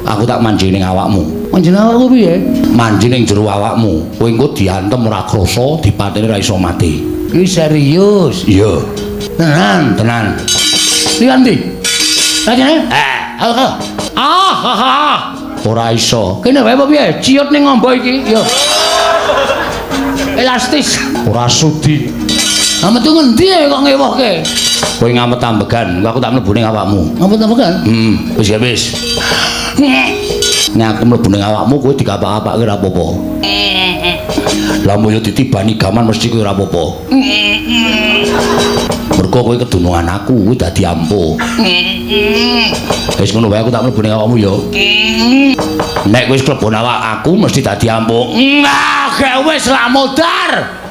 Aku tak manji ning awakmu. Manji awakku piye? Manji ning jero awakmu. Kowe engko diantem ora krasa, dipateni ora iso mati. Iki serius. Iya. Tenan, tenan. Liyan ndi? Lajane? Ah, ah, ah. Ora iso. Kene wae apa piye? Ciut ning ngombo iki. Yo. Elastis. Ora sudi. Lah metu ngendi kok ngewohke? Kowe ngamet ambegan, aku tak mlebu ning awakmu. Ngamet ambegan? Wis ya wis. Nek aku mlebu ning awakmu kowe dikapak-apake ora apa-apa. Lah mbok yo ditibani gaman mesti kowe ora apa-apa. Mergo kowe kedunungan aku, kowe dadi ampuh. Wis ngono wae aku tak mlebu ning awakmu ya. Nek kowe wis klebon awak aku mesti dadi ampuh. Nah, gek wis lah modar.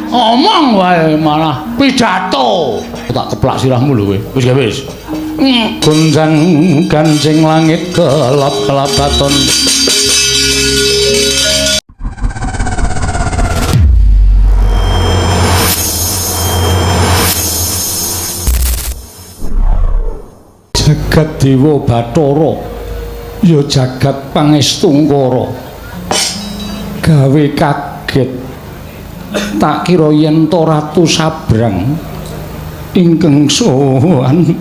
Omong wae malah pidato. Tak keplak sirahmu lho kowe. Wis gak wis. Gonjang ganjing langit kelap-kelapaton. Jagat Dewa Bathara ya jagat pangestungkara. Gawe kaget. Tak kira yen to Ratu Sabrang ingkang sowan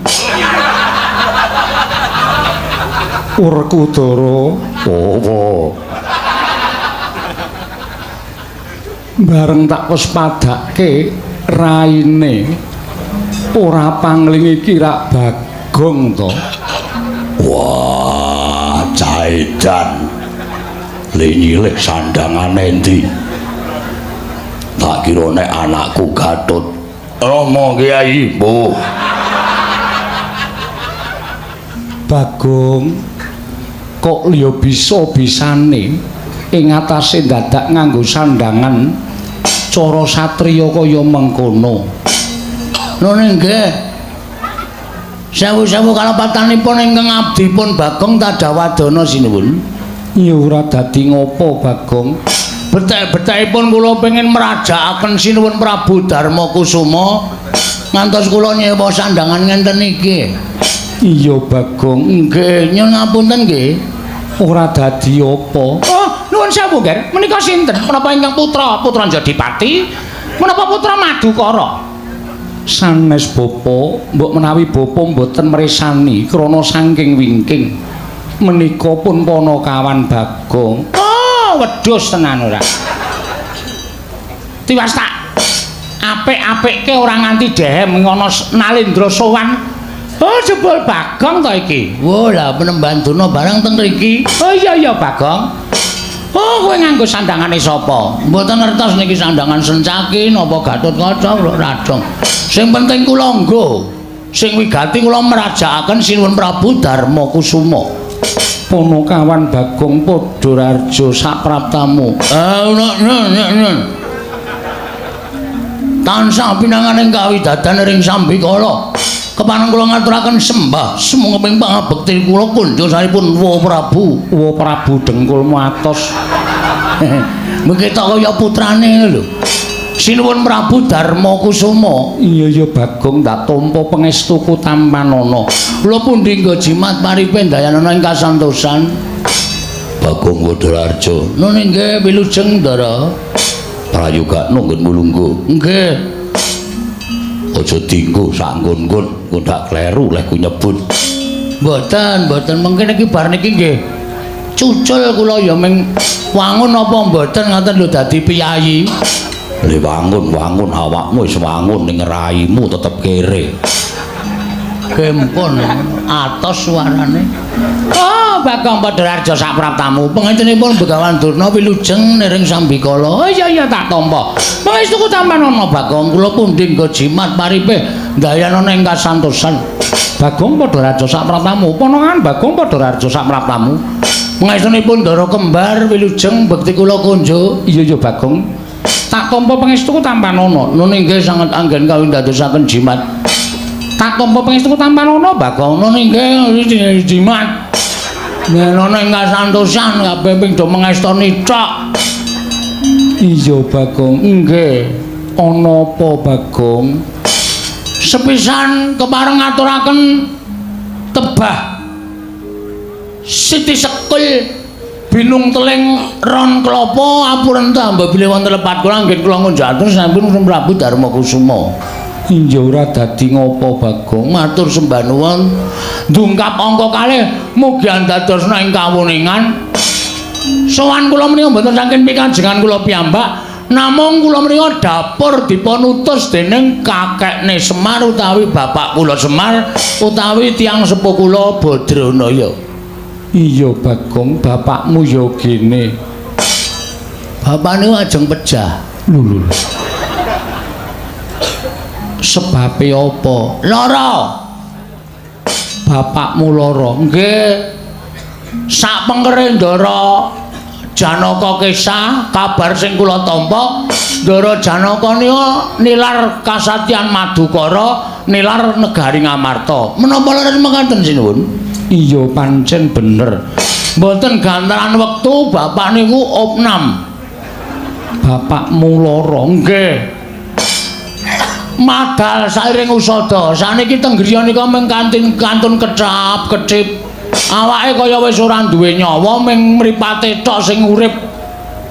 Werkudara. Opo? Bareng tak wes padake raine ora pangling iki rak Bagong to. Wah, caidan. Linyilih sandangane endi? Tak kira nek anakku Gatut. Rama Kyai, mbuh. Bagong kok liya bisa-bisane ing atase dadak nganggo sandangan cara satriya kaya mengkono. Nun nggih. Sewu-sewu kalepatanipun ingkang abdipun Bagong Tadawadana sinuwun. Ya ora dadi ngopo Bagong. Betek-betekipun kula pengin mrajakaken sinuwun Prabu Darma Kusuma ngantos kula nyewa sandangan ngenten iki. Iya Bagong. Nggih, nyuwun ngapunten nggih. Ora dadi apa. Oh, nuwun sewu, Ger. Menika sinten? Menapa ingkang putra putra Jodipati? Menapa putra Madukara? Sanes bapa, mbok menawi bapa mboten mresani krana saking wingking. Menika pun panakawan Bagong. Oh, wedhus tenan ora. Tiwas tak apik-apikke ora nganti dehem ngono Nalendra sowan. Oh, jebul Bagong to iki. Wo lah penemban Durna barang teng mriki. Oh iya iya Bagong. Oh, kowe nganggo sandangane sapa? Mboten ngertos niki sandangan Sencaki napa Gatotkaca kula radong. Sing penting kula nggo. Sing wigati kula mrajakaken Sinuwun Prabu Darma Kusuma. Panakawan Bagong Padhararja sapraptamu. Tansah pinanganing kawidadan ring sambikala. Kepareng kula ngaturaken sembah sumangga pangabekti kula kunjosaripun Wa Prabu. Wa Prabu dengkulmu atos. Mengki tok kaya putrane lho. Sinuwun Prabu Darma Kusuma. Iya iya Bagong, tak tampa pangestuku tampanana. Kula pundi nggo jimat paripe ndayanana ing kasantosan. Bagong Padhararja. Nun inggih wilujeng Ndara. Prayogakno nggon mulungguh. Nggih. Aja dinggo sak nggon-nggon, engko ndak kleru leh ku nyebut. Mboten, mboten mungkin iki bar niki nggih. Cucul kula ya ming wangun apa mboten ngoten lho dadi piyayi. Le wangun-wangun awakmu wis wangun ning raimu tetep kere. Gempon atos suarane. Oh, Bagong Padhararja sapraptamu. Pangestenipun Begawan Durna wilujeng niring sambikala. Oh iya iya tak tampa. Pangestuku tampanana Bagong, kula pundi nggo jimat paripe ndayanana ing kasantosan. Bagong Padhararja sapraptamu. Panongan Bagong Padhararja sapraptamu. Pangestunipun Ndara kembar wilujeng bekti kula kunjuk. Iya iya Bagong. Tak tampa pangestuku tampanana. Nun inggih sanget anggen kawindadosaken jimat. Tak tampa pangestuku tampanana Bagong. Nun inggih jimat. Nenono ing kasantosan kabeh ping do mengestoni tok. Iya Bagong. Nggih. Ana apa Bagong? Sepisan kepareng ngaturaken tebah Siti Sekul binung teling ron klopo apurenta mbok bilih wonten lepat kula anggen kula ngunjukaken sampun Prabu Darma Kusuma. Iya ora dadi ngopo Bagong, matur sembah nuwun. Ndungkap angka kalih mugi andadosna ing kawuningan. Sowan kula menika mboten saking pikajengan kula piyambak, namung kula menika dapur dipun utus dening kakekne Semar utawi bapak kula Semar utawi tiyang sepuh kula Badranaya. Iya Bagong, bapakmu ya gene. Bapakne ajeng pejah. Lho lho. Sebabe apa? Lara. Bapakmu lara. Nggih. Sak pengkere Ndara Janaka kesah, kabar sing kula tampa, Ndara Janaka nika nilar kasatyan Madukara, nilar negari Ngamarta. Menapa leres mekaten sinuwun? Iya pancen bener. Mboten gantaran wektu bapak niku opnam. Bapakmu lara. Nggih. Madal sairing usada. Saniki teng griya nika mung kantun kecap kecip. Awake kaya wis ora duwe nyawa, mung mripate tok sing urip.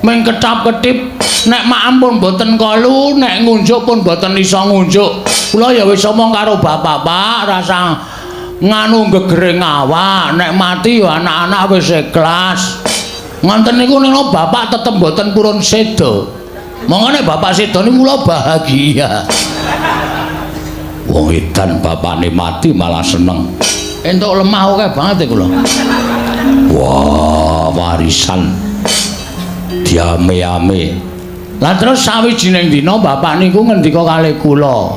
Mung kecap-ketip. Nek maem pun mboten kolu, nek ngunjuk pun mboten iso ngunjuk. Kula ya wis omong karo bapak, Pak, rasa nganu gegering awak, nek mati ya anak-anak wis ikhlas. Ngoten niku nino bapak tetep mboten purun seda. Monggo nek bapak seda niku kula bahagia. Wong edan bapakne mati malah seneng. Entuk lemah akeh banget kula. Wah, warisan diame-ame. Lah terus sawijining dina bapak niku ngendika kalih kula.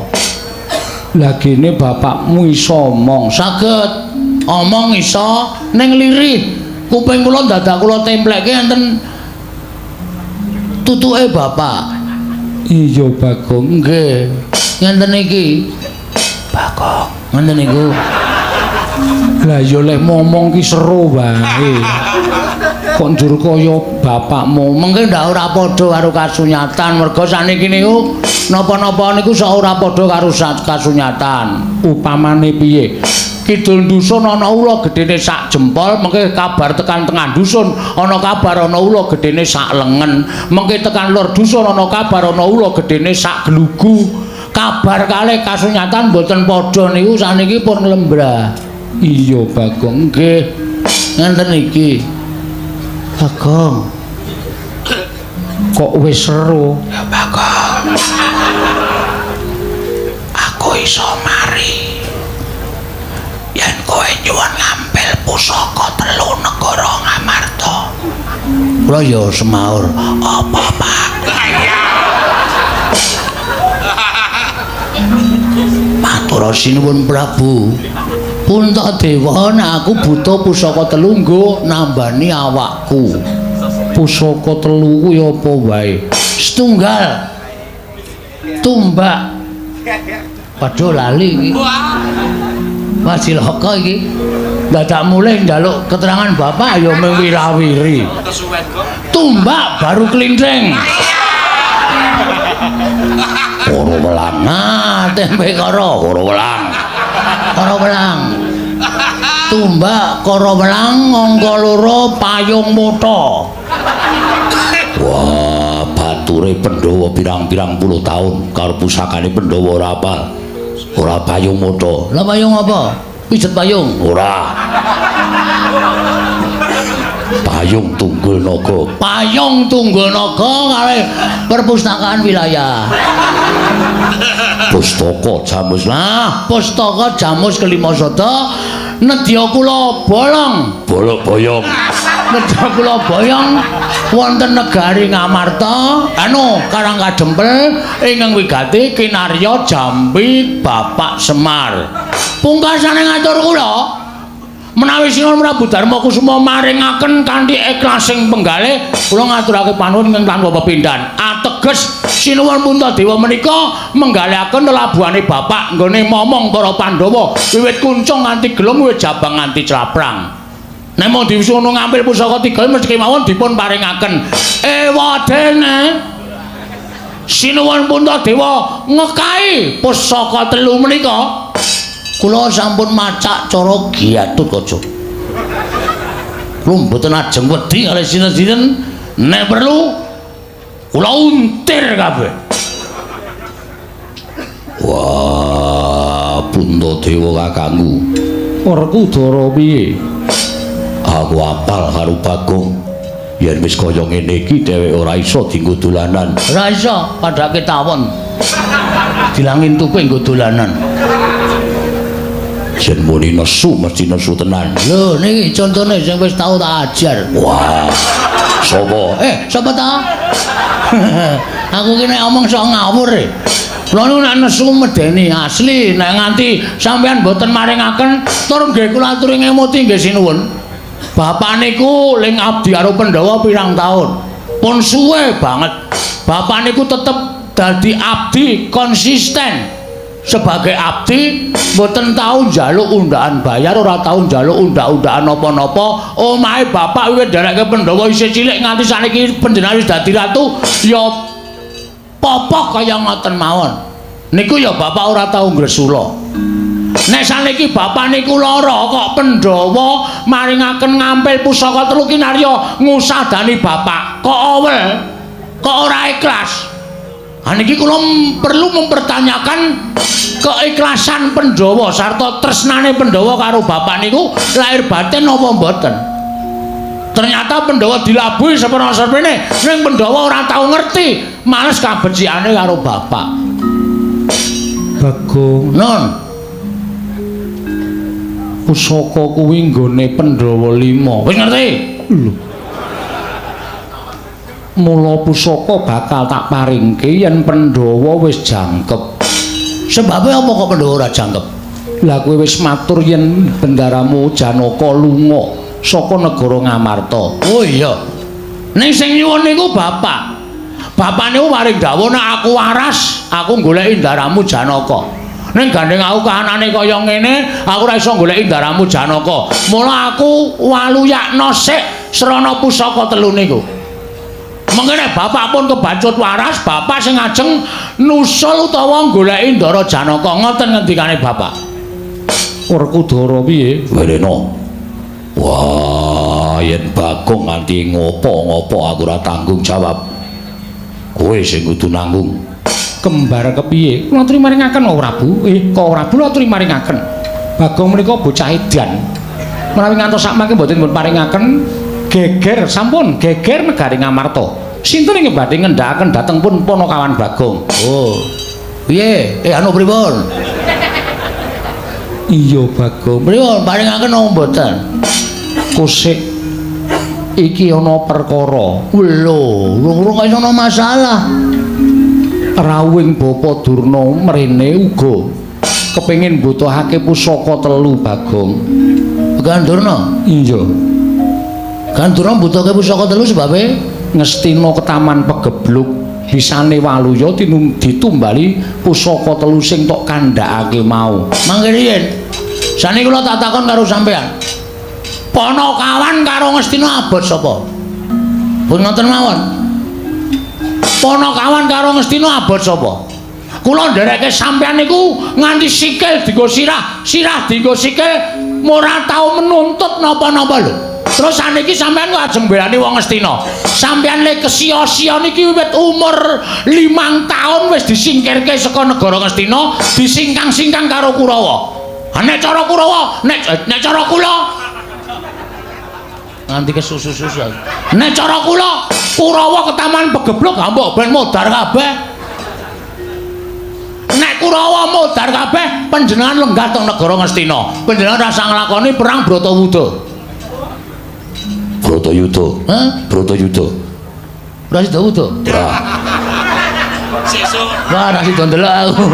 Lah gene bapakmu iso omong. Saged omong iso ning lirih. Kuping kula dadak kula templekke enten tutuke bapak. Iya Bagong. Nggih. Ngenten iki. Bagong, ngenten niku. Lah ya lek ngomong ki seru wae. Kok njur kaya bapakmu. Mengke ndak ora padha karo kasunyatan, merga saniki niku napa-napa niku sok ora padha karo kasunyatan. Upamane piye? Kidul dusun ana ula gedene sak jempol, mengke kabar tekan tengah dusun ana kabar ana ula gedene sak lengen, mengke tekan lor dusun ana kabar ana ula gedene sak glugu. Kabar kalih kasunyatan mboten padha niku saniki pun lembrah. Iya Bagong. Nggih. Ngenten iki. Bagong. Kok wis seru? Ya Bagong. Aku iso mari. Yen kowe nyuwun ngampil pusaka telu negara Ngamarta. Kula ya semaur. Apa, Pak? Matur sinuwun Prabu. Puntadewa, nek aku butuh pusaka telu nggo nambani awakku. Pusaka telu kuwi apa wae? Setunggal tumbak. Waduh lali iki. Wah cilaka iki. Dadak mulih njaluk keterangan bapak ya mung wirawiri. Tumbak baru klinthing. Koro welang. Nah, tempe koro, koro welang. Koro welang. Tumbak koro welang angka loro payung mutha. Wah, bature Pandhawa pirang-pirang puluh tahun karo pusakane Pandhawa ora apal. Ora payung mutha. Lah payung apa? Pijet payung? Ora. Payung Tunggul Naga. Payung Tunggul Naga kalih perpustakaan wilayah. Pustaka Jamus. Lah, pustaka Jamus kelima sada nedya kula bolong. Bolok boyong. Nedya kula boyong wonten negari Ngamarta, anu Karang Kadempel ingkang wigati kinarya Jambi Bapak Semar. Pungkasane ngatur kula menawi Sinuwun Prabu Darma Kusuma maringaken kanthi ikhlasing penggalih kula ngaturake panuwun ingkang tanpa pepindhan. Ateges Sinuwun Puntadewa menika menggalihaken lelabuhane bapak nggone momong para Pandhawa wiwit kuncung nganti gelung wiwit jabang nganti claprang. Nek mung diwisuno ngampil pusaka tiga mesti kemawon dipun paringaken. Ewadene Sinuwun Puntadewa ngekai pusaka telu menika. Kula sampun macak cara Gatotkaca. Kula mboten ajeng wedi kalih sinten-sinten, nek perlu kula untir kabeh. Wah, Puntadewa kakangku. Werkudara piye? Aku apal karo Bagong. Yen wis kaya ngene iki dheweke ora iso dienggo dolanan. Ora iso, padhake tawon. Dilangin tupe nggo dolanan. Yen muni nesu mesti nesu tenan. Lho niki contone sing wis tau tak ajar. Wah. Sapa? Sapa ta? Aku ki nek omong sok ngawur e. Kula niku nek nesu medeni asli, nek nganti sampeyan mboten maringaken tur nggih kula aturi ngemuti nggih sinuwun. Bapak niku ling abdi karo Pandhawa pirang taun. Pun suwe banget. Bapak niku tetep dadi abdi konsisten. Sebagai abdi mboten tau njaluk undaan bayar, ora tau njaluk undak-undakan napa-napa. Omahe bapak wiwit nderekke Pandhawa isih cilik nganti saniki panjenengan wis dadi ratu ya popok kaya ngoten mawon. Niku ya bapak ora tau ngresula. Nek saniki bapak niku lara kok Pandhawa maringaken ngampil pusaka telu kinarya ngusadani bapak. Kok owel? Kok ora ikhlas? Ha niki kula perlu mempertanyakan keikhlasan Pandhawa sarta tresnane Pandhawa karo bapak niku lahir batin napa mboten? Ternyata Pandhawa dilabuhi seprana-seprene, ning Pandhawa ora tau ngerti, males kabecikane karo bapak. Bagong, Nun, pusaka kuwi nggone Pandhawa 5. Wis ngerti? Lho. Mula pusaka bakal tak paringke yen Pandhawa wis jangkep. Sebabe apa kok Pandhawa ora jangkep? Lah kowe wis matur yen bendaramu Janaka lunga saka negara Ngamarta. Oh iya. Ning sing nyuwun niku bapak. Bapak niku paring dawuh nek aku waras, aku goleki ndaramu Janaka. Ning gandeng aku kahanane kaya ngene, aku ora iso goleki ndaramu Janaka. Mula aku waluyakna sik srana pusaka telu niku. Mengkene bapak pun kebacut waras, bapak sing ajeng nusul utawa goleki ndara Janaka. Ngoten ngendikane bapak. Werkudara piye? Werena. Wah, yen Bagong nganti ngopo-ngopo aku ora tanggung jawab. Kowe sing kudu nanggung. Kembar kepiye? Kula aturi maringaken kok Prabu. Kok Prabu kula aturi maringaken. Bagong menika bocah edan. Menawi ngantos sakmangke mboten dipun paringaken geger sampun geger negari Ngamarta. Sinten ing badhe ngendhakaken dhateng pun Panakawan Bagong? Oh. Piye? Anu pripun? Iya Bagong. Pripun paringaken napa mboten? Kusik iki ana perkara. Lho, lho kok iso ana masalah. Rawuhing Bapa Durna mrene uga kepengin mbutuhake pusaka telu Bagong. Begawan Durna? Iya. Begawan Durna mbutuhake pusaka telu sebabe Ngastina ketaman pegebluk bisane waluya ditumbali pusaka telu sing tok kandhakake mau. Mangke riyin. Saniki kula tak takon karo sampean. Panakawan karo Ngastina abot sapa? Pun ngoten mawon. Panakawan karo Ngastina abot sapa? Kula nderekke sampean niku nganti sikil dienggo sirah, sirah dienggo sikil, ora tau menuntut napa-napa lho. Terus saniki sampean kok ajeng mbelani wong Ngastina. Sampean le kesia-sia niki wiwit umur 5 taun wis disingkirke saka negara Ngastina, disingkang-singkang karo Kurawa. Ha nek cara Kurawa, nek cara kula nganti kesusu-susu. Nek cara kula, Kurawa ketaman pegebluk mbok ben modar kabeh. Nek Kurawa modar kabeh, panjenengan lenggah teng negara Ngastina. Panjenengan rasa nglakoni perang Bratawuda. Bratayuda. Hah? Bratayuda. Ora sida wuda. Ora. Sesuk. Wah, ora sida ndelok aku.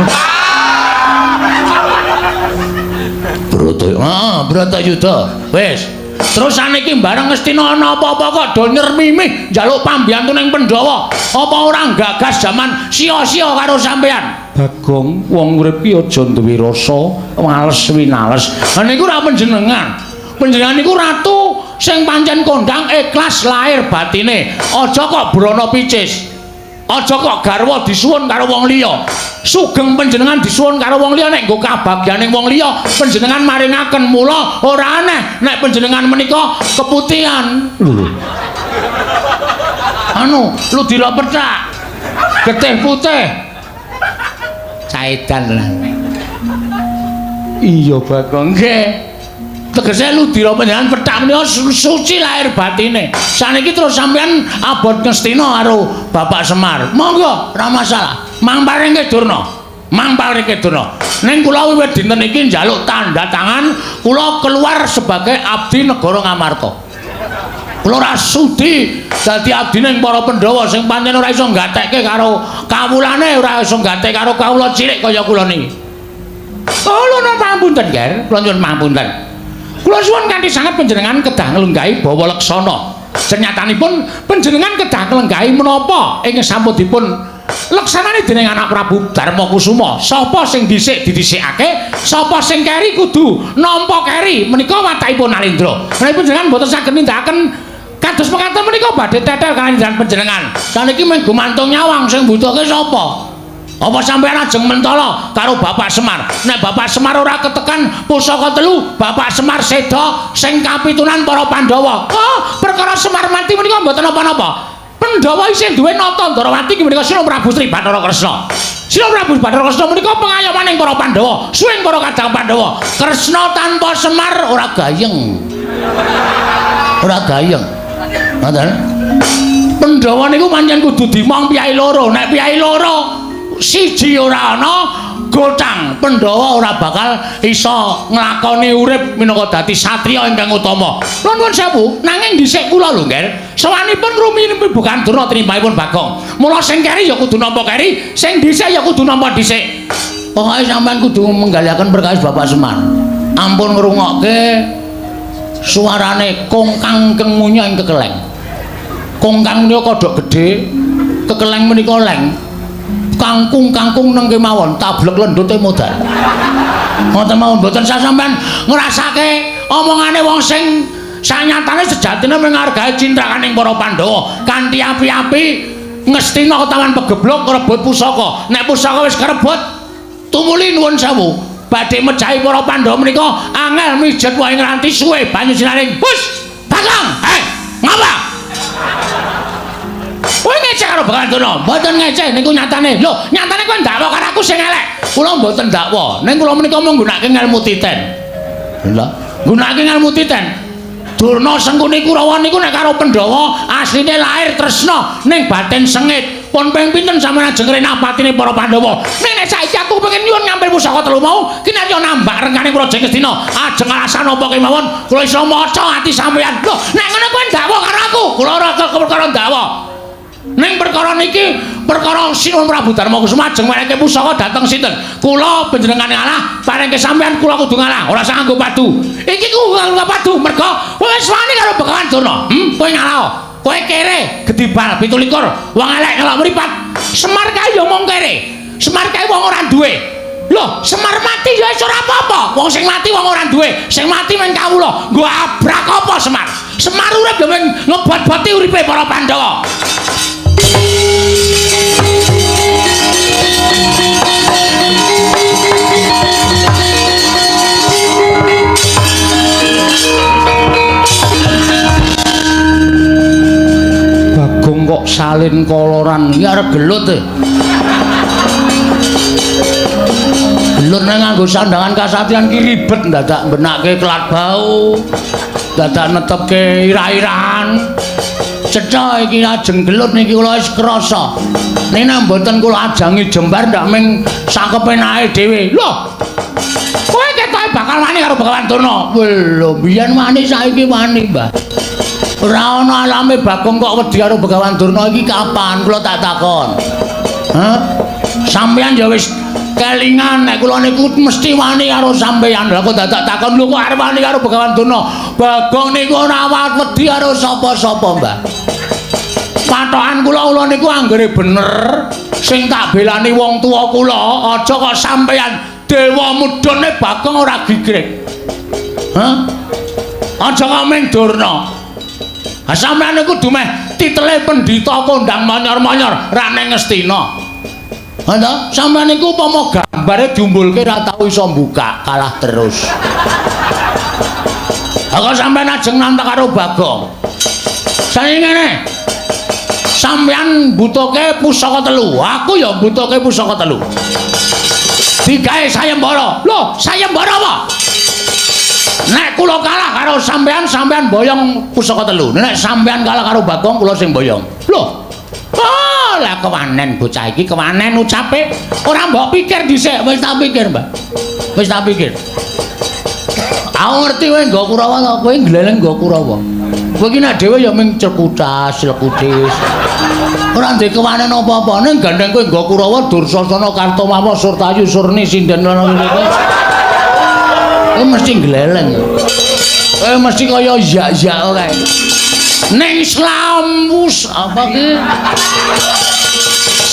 Bratayuda. Heeh, Bratayuda. Wis. Terus saniki bareng Ngastina ana apa-apa kok do nyermimih njaluk pambiyantu ning Pandhawa. Apa ora gagas jaman sia-sia karo sampean? Bagong, wong urip ki aja duwe rasa males winales. Ha niku ora panjenengan. Panjenengan niku ratu sing pancen kondang ikhlas lahir batine. Aja kok brana picis. Aja kok garwa disuwun karo wong liya. Sugeng panjenengan disuwun karo wong liya nek nggo kabagyaning wong liya panjenengan maringaken, mula ora aneh nek panjenengan menika keputihan. Lho. Anu, ludira pethak. Getih putih. Caedan lah. Iya Bagong, nggih. Tegese ludira panjenengan pethak menika suci lahir batine. Saniki terus sampean abot ngestina karo Bapak Semar. Monggo, ora masalah. Mang paringke Durna. Mang paringke Durna. Ning kula wiwit dinten iki njaluk tanda tangan kula keluar sebagai abdi negara Ngamarta. Kula ora sudi dadi abdine para Pandhawa sing pancen ora iso nggatekke karo kawulane, ora iso nggatekke karo kawula cilik kaya kula niki. Oh, lho pangapunten, Ger. Kula nyuwun pangapunten. Kula suwun kanthi sanget panjenengan kedah nglenggahi bawa leksana. Senyatanipun panjenengan kedah nglenggahi menapa ing sampun dipun leksanane dening anak Prabu Darma Kusuma. Sapa sing dhisik didhisikake, sapa sing keri kudu nampa keri. Menika watakipun Nalendra. Menawi panjenengan mboten saged nindakaken kados mekaten menika badhe tetel kaliyan panjenengan. Saniki mung gumantung nyawang sing mbutuhke sapa? Apa sampeyan ajeng mentala karo Bapak Semar? Nek Bapak Semar ora ketekan pusaka telu, Bapak Semar seda sing kapitunan para Pandhawa. Oh, perkara Semar mati menika mboten napa-napa. Pandhawa isih duwe nata Ndrawati menika Sina Prabu Sri Bathara Kresna. Sina Prabu Bathara Kresna menika pengayomaning para Pandhawa, suwing para kadang Pandhawa. Kresna tanpa Semar ora gayeng. Ora gayeng. Ngoten. Pandhawa niku pancen kudu dimong piyai loro. Nek piyai loro siji ora ana gocang, Pandhawa ora bakal iso nglakoni urip minangka dadi satriya ingkang utama. Nuwun sewu, nanging dhisik kula lho, Nger. Sawanipun rumiyin bukan Durna tinimbangipun Bagong. Mula sing keri ya kudu nampa keri, sing dhisik ya kudu nampa dhisik. Pokoke sampean kudu menggaliaken perkawis Bapak Semar. Ampun ngrungokke suarane kongkang keng munya ing kekeleng. Kongkang menika kodhok gedhe, kekeleng menika leng. Kangkung-kangkung neng kemawon, tablek lendute modal. Ngoten mawon mboten sah sampean ngrasake omongane wong sing sanyatane sejatine menghargai cintrakaning para Pandhawa kanthi api-api ngestina ketawan pegeblok ngrebut pusaka. Nek pusaka wis kerebut, tumuli nuwun sewu badhe mejahi para Pandhawa menika angel mijet wae ngranti suwe banyu sinaring. Bus, Bagong, ngapa? Kowe ngecek karo Begawan Durna? Mboten ngecek niku nyatane. Lho, nyatane kowe ndakwa karo aku sing elek. Kula mboten ndakwa. Ning kula menika menggunakake ngelmu titen. Lha, nggunakake ngelmu titen. Durna Sengkuni Kurawa niku nek karo Pandhawa asline lahir tresna ning batin sengit. Pun ping pinten sampeyan ajeng ngrenah patine para Pandhawa. Ning nek saiki aku pengen nyuwun ngambil pusaka telu mau, kinarya nambak rengkane Praja Ngastina. Ajeng alasan apa kemawon kula iso maca ati sampeyan. Lho, nek ngono kowe ndakwa karo aku. Kula ora perkara ndakwa. Ning perkara niki perkara Sinuwun Prabu Darma Kusuma ajeng menehi pusaka dhateng sinten? Kula panjenengan ngalah, parengke sampeyan kula kudu ngalah, ora usah nganggo padu. Iki ku nganggo padu mergo wis wani karo Begawan Durna. Kowe ngalah. Kowe kere gedibal 27, wong elek ngelok mripat. Semar kae ya mung kere. Semar kae wong ora duwe. Lho, Semar mati ya wis ora apa-apa. Wong sing mati wong ora duwe, sing mati mung kawula. Nggo abrak apa Semar? Semar urip ya mung ngebot-boti uripe para Pandhawa. Bagong kok salin koloran iki arep gelut e. Gelut nek nganggo sandangan kasatriyan ki ribet, dadak mbenake kelat bau, dadak netepke ira-irahan. Cetha iki ajeng gelut niki kula wis krasa. Nek mboten kula ajangi jembar ndak ming sakepenake dhewe. Lho. Kowe ketoke bakal wani karo Begawan Durna. Lho, biyen wani saiki wani, Mbah. Ora ana alame Bagong kok wedi karo Begawan Durna iki kapan kula tak takon. Hah? Sampeyan ya wis kelingan nek kula niku mesti wani karo sampeyan. Lah kok dadak takon lho kok arep wani karo Begawan Durna. Bagong niku ora wedi karo sapa-sapa, Mbah. Patokan kula kula niku anggere bener sing tak belani wong tuwa kula, aja kok sampeyan dewa mudhune Bagong ora gigrik. Hah? Aja kok ming Durna. Ha sampeyan niku dumeh titele pendhita kondang monyor-monyor ra ning Ngastina. Ha ta? Sampeyan niku upama gambare diumbulke ra tau iso mbuka, kalah terus. Ha kok sampeyan ajeng nantang karo Bagong. Saiki ngene. Sampeyan mbutuhke pusaka telu, aku ya mbutuhke pusaka telu. Digawe sayembara. Lho, sayembara apa? Nek kula kalah karo sampeyan, sampeyan boyong pusaka telu. Nek sampeyan kalah karo Bagong, kula sing boyong. Lho. Oh, lah kewanen bocah iki, kewanen ucape. Ora mbok pikir dhisik, wis tak pikir, Mbak. Wis tak pikir. Aku ngerti kowe nggo Kurawa to, kowe ngleleng nggo Kurawa. Kowe iki nek dhewe ya ming cekutas, lekutis. Ora ndek kewanen apa-apa, ning gandeng kowe nggo Kurawa Dursasana Kartomawa Surtayu Surni sinden ngono kuwi. Kowe mesti ngleleng. Kowe mesti kaya yak-yak kae. Ning Slamus apa ki?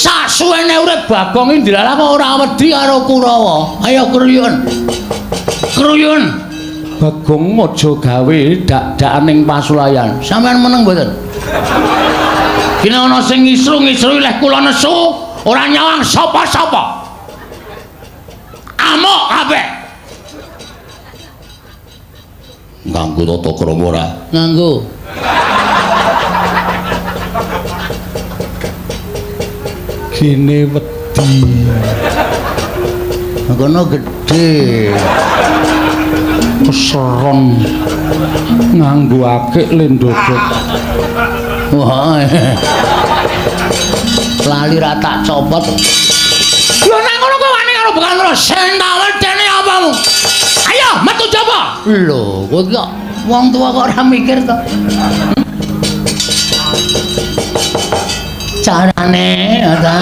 Sasuwene urip Bagong iki ndilalah kok ora wedi karo Kurawa. Ayo kruyun. Kruyun. Bagong aja gawe dak-dakan ning pasulayan. Sampeyan meneng mboten? Kene ana sing ngisru-ngisru leh kula nesu, ora nyawang sapa-sapa. Amuk kabeh. Nganggo tata krama ora? Nganggo. Gene wedi. Kono gedhe. Keseron nganggo akik lendodot. Wah. Lali ra tak copot. Lho nang ngono kowe wani karo Begawan Durna, sing tak wedeni apamu? Ayo metu jaba. Lho, kowe kok wong tuwa kok ora mikir to? Carane ta?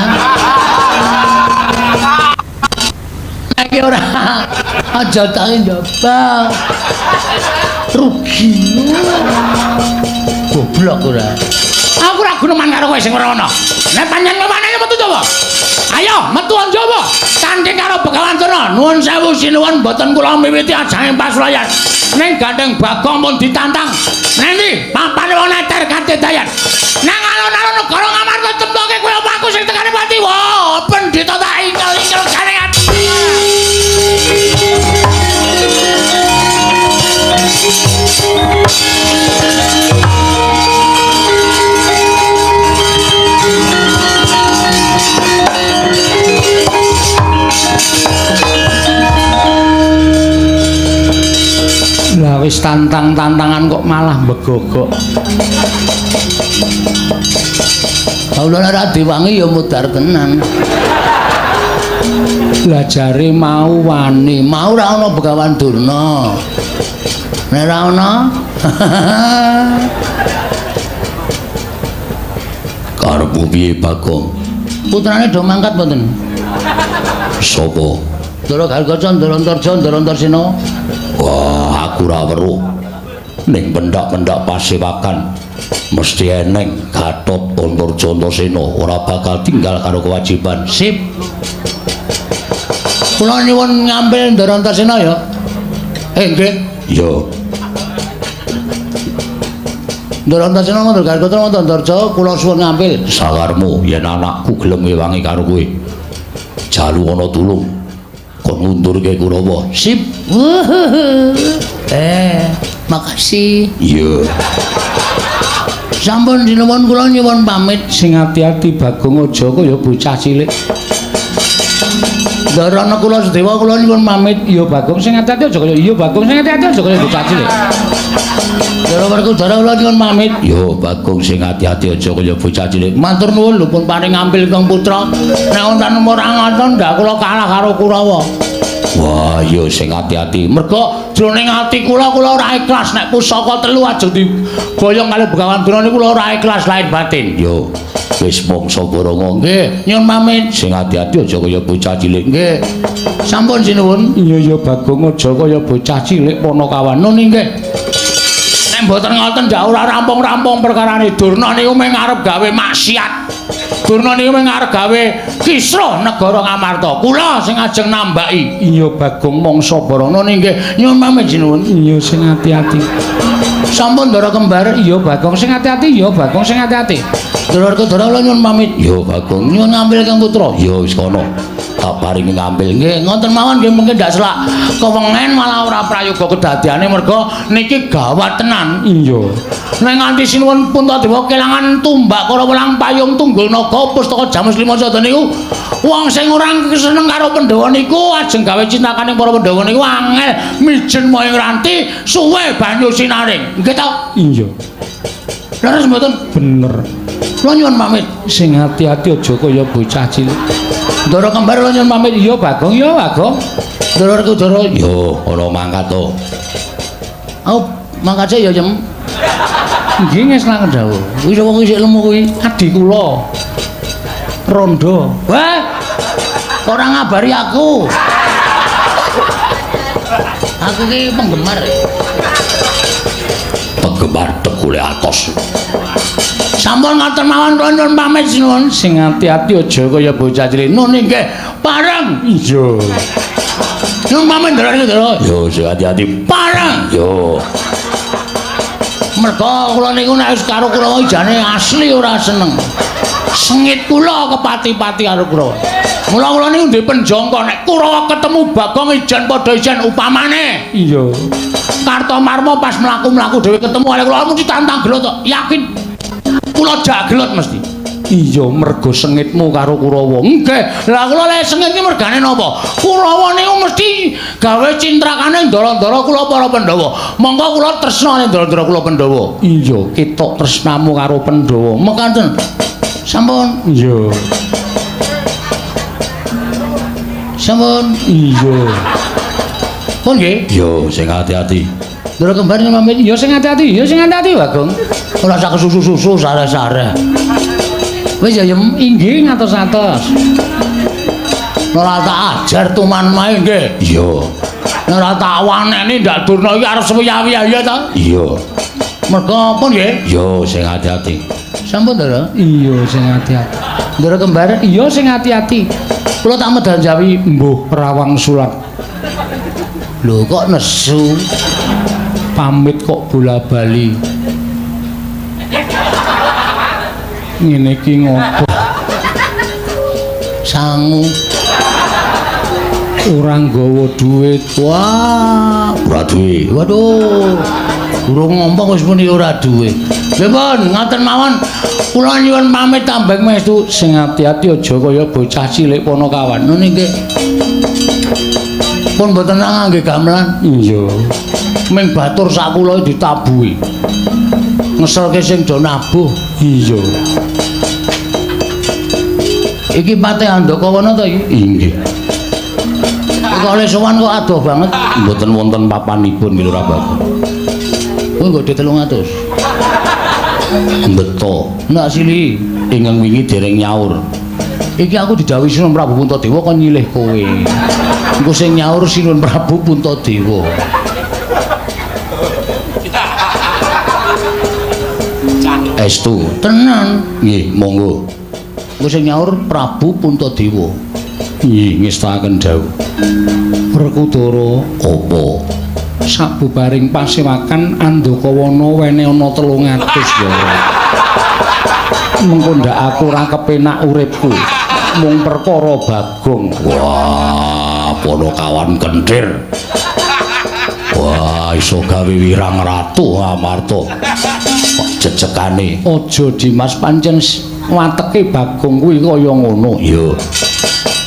Iki ora aja tak njaba. Rugi. Goblok ora. Aku ora guneman karo kowe sing ora ana. Nek pancen wani metu jaba. Ayo metu njaba. Tanding karo Begawan Durna. Nuwun sewu sinuwun mboten kula miwiti ajenge pasulayan. Ning gandeng Bagong pun ditantang. Nendi papane wong neter kadedayan. Nang alun-alun negara Ngamarta temtoke kowe apa aku sing tekane pati. Wah, pendhita tak ingkel-ingkel jane ati. Lah wis tantang-tantangan kok malah begogok. Kula ora diwangi ya mudhar tenan. Lah jare mau wani, mau ora ana Begawan Durna. Nek ora ana karepmu piye Bagong? Putrane do mangkat mboten? Sapa? Ndara Gargaca, Ndara Antarja, Ndara Antarsena. Wah, aku ora weruh. Ning pendak-pendak pasewakan mesti eneng Gatot Antarja Antasena ora bakal tinggal karo kewajiban. Sip. Kula nyuwun ngambil Ndara Antarsena ya. Nggih. Ya. Ndara Antarsena Ndara Gargaca Ndara Antarja kula suwun ngambil. Sakarmu yen anakku gelem ngewangi karo kowe. Jalu ana tulung. Kon ngundurke Kurawa. Sip. Makasih. Iya. Sampun sinuwun kula nyuwun pamit. Sing ati-ati Bagong aja kaya bocah cilik. Ndara Nakula Sadewa kula nyuwun pamit. Iya Bagong sing ati-ati aja kaya iya Bagong sing ati-ati aja kaya bocah cilik. Ndara Werkudara kula nyuwun pamit. Yo Bagong sing ati-ati aja kaya bocah cilik. Matur nuwun lho pun paring ngambil Kang Putra. Nek wonten ora ngoten ndak kula kalah karo Kurawa. Wah, iya sing ati-ati. Mergo jroning ati kula kula ora ikhlas nek pusaka telu aja diboyong kali Begawan Durna niku kula ora ikhlas lahir batin. Yo, wis mangsa borongo. Nggih, nyuwun pamit. Sing ati-ati aja kaya bocah cilik. Nggih. Sampun sinuwun. Iya ya Bagong aja kaya bocah cilik Panakawan. Nun nggih. Nek mboten ngoten ndak ora rampung-rampung perkarane Durna niku mung arep gawe maksiat. Durna niku mung arep gawe kisruh negara Ngamarta. Kula sing ajeng nambaki. Iya Bagong mangsa Barana nggih nyuwun pamit sinuwun. Iya sing ati-ati. Sampun Ndara Kembar. Iya Bagong sing ati-ati. Iya Bagong sing ati-ati. Ndara Werkudara kula nyuwun pamit. Iya Bagong nyuwun ngambil Kang Putra. Iya wis kono. Tak paringi ngambil. Nggih ngoten mawon nggih mungkin ndak selak kewengen malah ora prayoga kedadiane merga niki gawat tenan. Iya. Nek nganti sinuwun Puntadewa kelangan tumbak Kurawa lang payung tunggul naga pustaka Jamus Lima Sada niku wong sing ora seneng karo Pandhawa niku ajeng gawe cintakane para Pandhawa niku angel mijen moyong ranti suwe banyu sinaring. Nggih ta? Iya. Leres mboten? Bener. Kula nyuwun pamit. Sing ati-ati aja kaya bocah cilik. Ndara Kembar kula nyuwun pamit. Iya Bagong, iya Bagong. Ndara Werkudara yo ana mangkat to. Aku mangkat sik ya, Jem. Nggih ngeslaken dawuh. Kuwi sapa kuwi sik lemu kuwi? Adi kula. Rondo. Wah. Ora ngabari aku. Aku ki penggemar. Penggemar tegule atos. Sampun ngoten mawon kula nyuwun pamit sinuwun. Sing ati-ati aja kaya bocah cilik. Nun nggih pareng. Iya. Nyuwun pamit Ndara Werkudara. Yo sing ati-ati. Pareng. Yo. Merga kula niku nek wis karo Kurawa jane asli ora seneng. Sengit kula kepati-pati karo Kurawa. Mula kula niku ndek penjangka nek Kurawa ketemu Bagong ijen padha ijen upamane. Iya. Kartomarma pas mlaku-mlaku dhewe ketemu kali kula mesti tantang gelut tok. Yakin. Kula jak gelut mesti. Iya mergo sengitmu karo Kurawa. Nggih. Lah kula lek sengit ki mergane napa? Kurawa niku mesti gawe cintrakane ndara-ndara kula para Pandhawa. Monggo kula tresna ndara-ndara kula Pandhawa. Iya, ketok tresnamu karo Pandhawa. Mekaten. Sampun. Iya. Sampun. Iya. Pun nggih. Yo sing ati-ati. Ndara Kembar nyuwun pamit. Iya sing ati-ati, iya sing ati-ati Bagong. Ora sak kesusu-susu sare-sare. Wis ya Yem, inggih ngatos-atos. Ora tak ajar tuman mae nggih. Iya. Ora tak waneni ndak Durna iki arep suwiya-wiya ya ta? Iya. Merga apa nggih? Yo sing ati-ati. Sampun Ndara. Iya sing ati-ati. Ndara Kembar, iya sing ati-ati. Kula tak medal jawi mbuh Rawang Sulat. Lho kok nesu? Pamit kok bola-bali. Ngene iki ngopo? Sangu. Ora nggawa duit. Wah, ora duwe. Waduh. Durung ngomong wis muni ora duwe. Nggih pun, ngoten mawon. Kula nyuwun pamit tambeng mestu. Sing ati-ati aja kaya bocah cilik Panakawan. Nun nggih. Pun mboten ngangge gamelan. Iya. Ming batur sak kula ditabuhi. Ngeselke sing do nabuh. Iya. Iki Patih Andakawana to iki? Inggih. Kok oleh sowan kok adoh banget. Mboten wonten papanipun Lurah Bagong. Kuwi nggo 300. Beto. Ndak sili. Ingkang wingi dereng nyaur. Iki aku didhawuhi Sinuwun Prabu Puntadewa kon nyilih kowe. Engko sing nyaur Sinuwun Prabu Puntadewa. Estu. Tenan. Nggih, monggo. Engko sing nyaur Prabu Puntadewa. Nggih, ngestakaken dawuh. Werkudara apa? Sabubaring pasewakan Andakawana wene ana 300 ya. Mengko ndak aku ora kepenak uripku. Mung perkara Bagong. Wah, Panakawan kenthir. Wah, iso gawe wirang ratu Amarta. Kok jejekane? Aja Dimas, pancen wateke Bagong kuwi kaya ngono. Iya.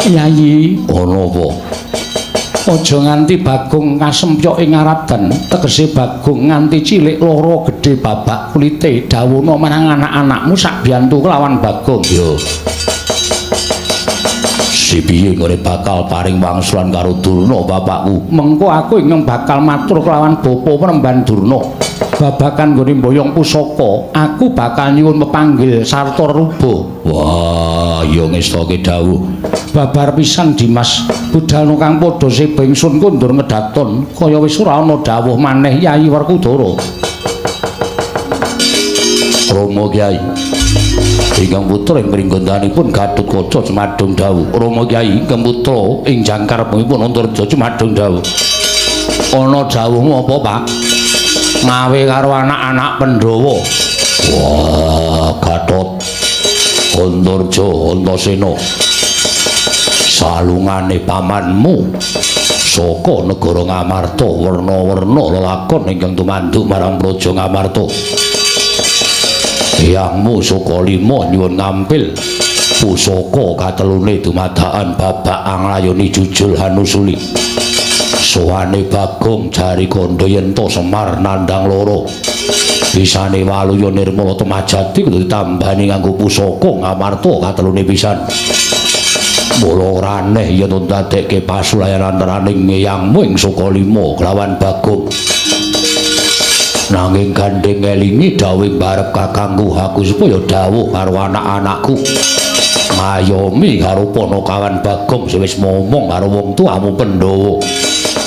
Yayi, ana apa? Aja nganti Bagong kasempyok ing Aradan, tegese Bagong nganti cilik lara gedhe babak kulite. Dawuhna marang anak-anakmu sak biyantu kelawan Bagong. Iya. Si piye nggone bakal paring wangsulan karo Durna bapakku? Mengko aku ingkang bakal matur kelawan Bapa Premban Durna. Babagan nggone mboyong pusaka, aku bakal nyuwun pepanggil sarta ruba. Wah, ya ngestake dawuh. Babar pisan Dimas, budalno kang padha seba ingsun kondur ngedaton, kaya wis ora ana dawuh maneh Yayi Werkudara. Romo Kyai. Ingkang putra ing pringgondanipun Gatotkaca jumadung dawuh. Rama Kyai ingkang putra ing jangkarepipun Antarja jumadung dawuh. Ana dawuhmu apa, Pak? Mawe karo anak-anak Pandhawa. Wah, Gatot Antarja Antasena. Salungane pamanmu saka negara Ngamarta werna-werna lelakon ingkang tumanduk marang Praja Ngamarta. Eyangmu Sukalima nyuwun ngampil pusaka katelune dumadakan babak anglayoni jujul hanusuli. Sowane Bagong jari kandha yen to Semar nandhang loro. Bisane Waluya Nirmala Temajati kudu ditambani nganggo pusaka Ngamarta katelune pisan. Mula ora aneh yen ndadekke pasulayan antaraning eyangmu ing Sukalima kelawan Bagong. Nanging gandeng ngelingi dawuh barep kakangku aku supaya dawuh karo anak-anakku. Ngayomi karo Panakawan Bagong sing wis momong karo wong tuamu Pandhawa.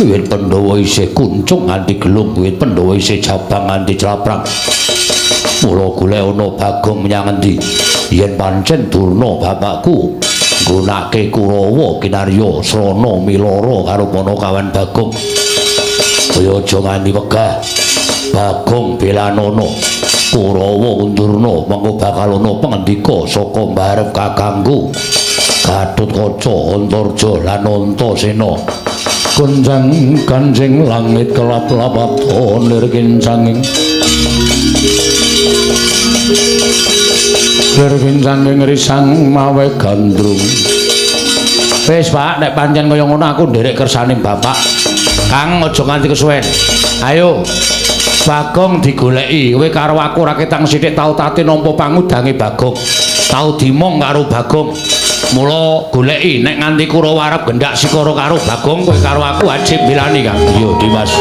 Wiwit Pandhawa isih kuncung nganti gelung, wiwit Pandhawa isih jabang nganti claprang. Mula golek ana Bagong menyang endi? Yen pancen Durna bapakku nggunake Kurawa kinarya srana milara karo Panakawan Bagong. Kaya aja nganti wegah. Bagong belanana Kurawa undurna mengko bakal ana pangendika saka mbarep kakangku Gatotkaca Antarja lan Antasena. Gonjang ganjing langit kelap-lapat lir kincanging lir kincanging risang mawe gandrung. Wis Pak, nek pancen kaya ngono aku nderek kersane bapak. Kang aja nganti kesuwen. Ayo Bagong digoleki, kowe karo aku ora ketang sithik tau tate nampa pangudange Bagong. Tau dimong karo Bagong. Mula goleki nek nganti Kurawa arep gendak sikara karo Bagong, kowe karo aku wajib milani, Kang. Iya, Dimas.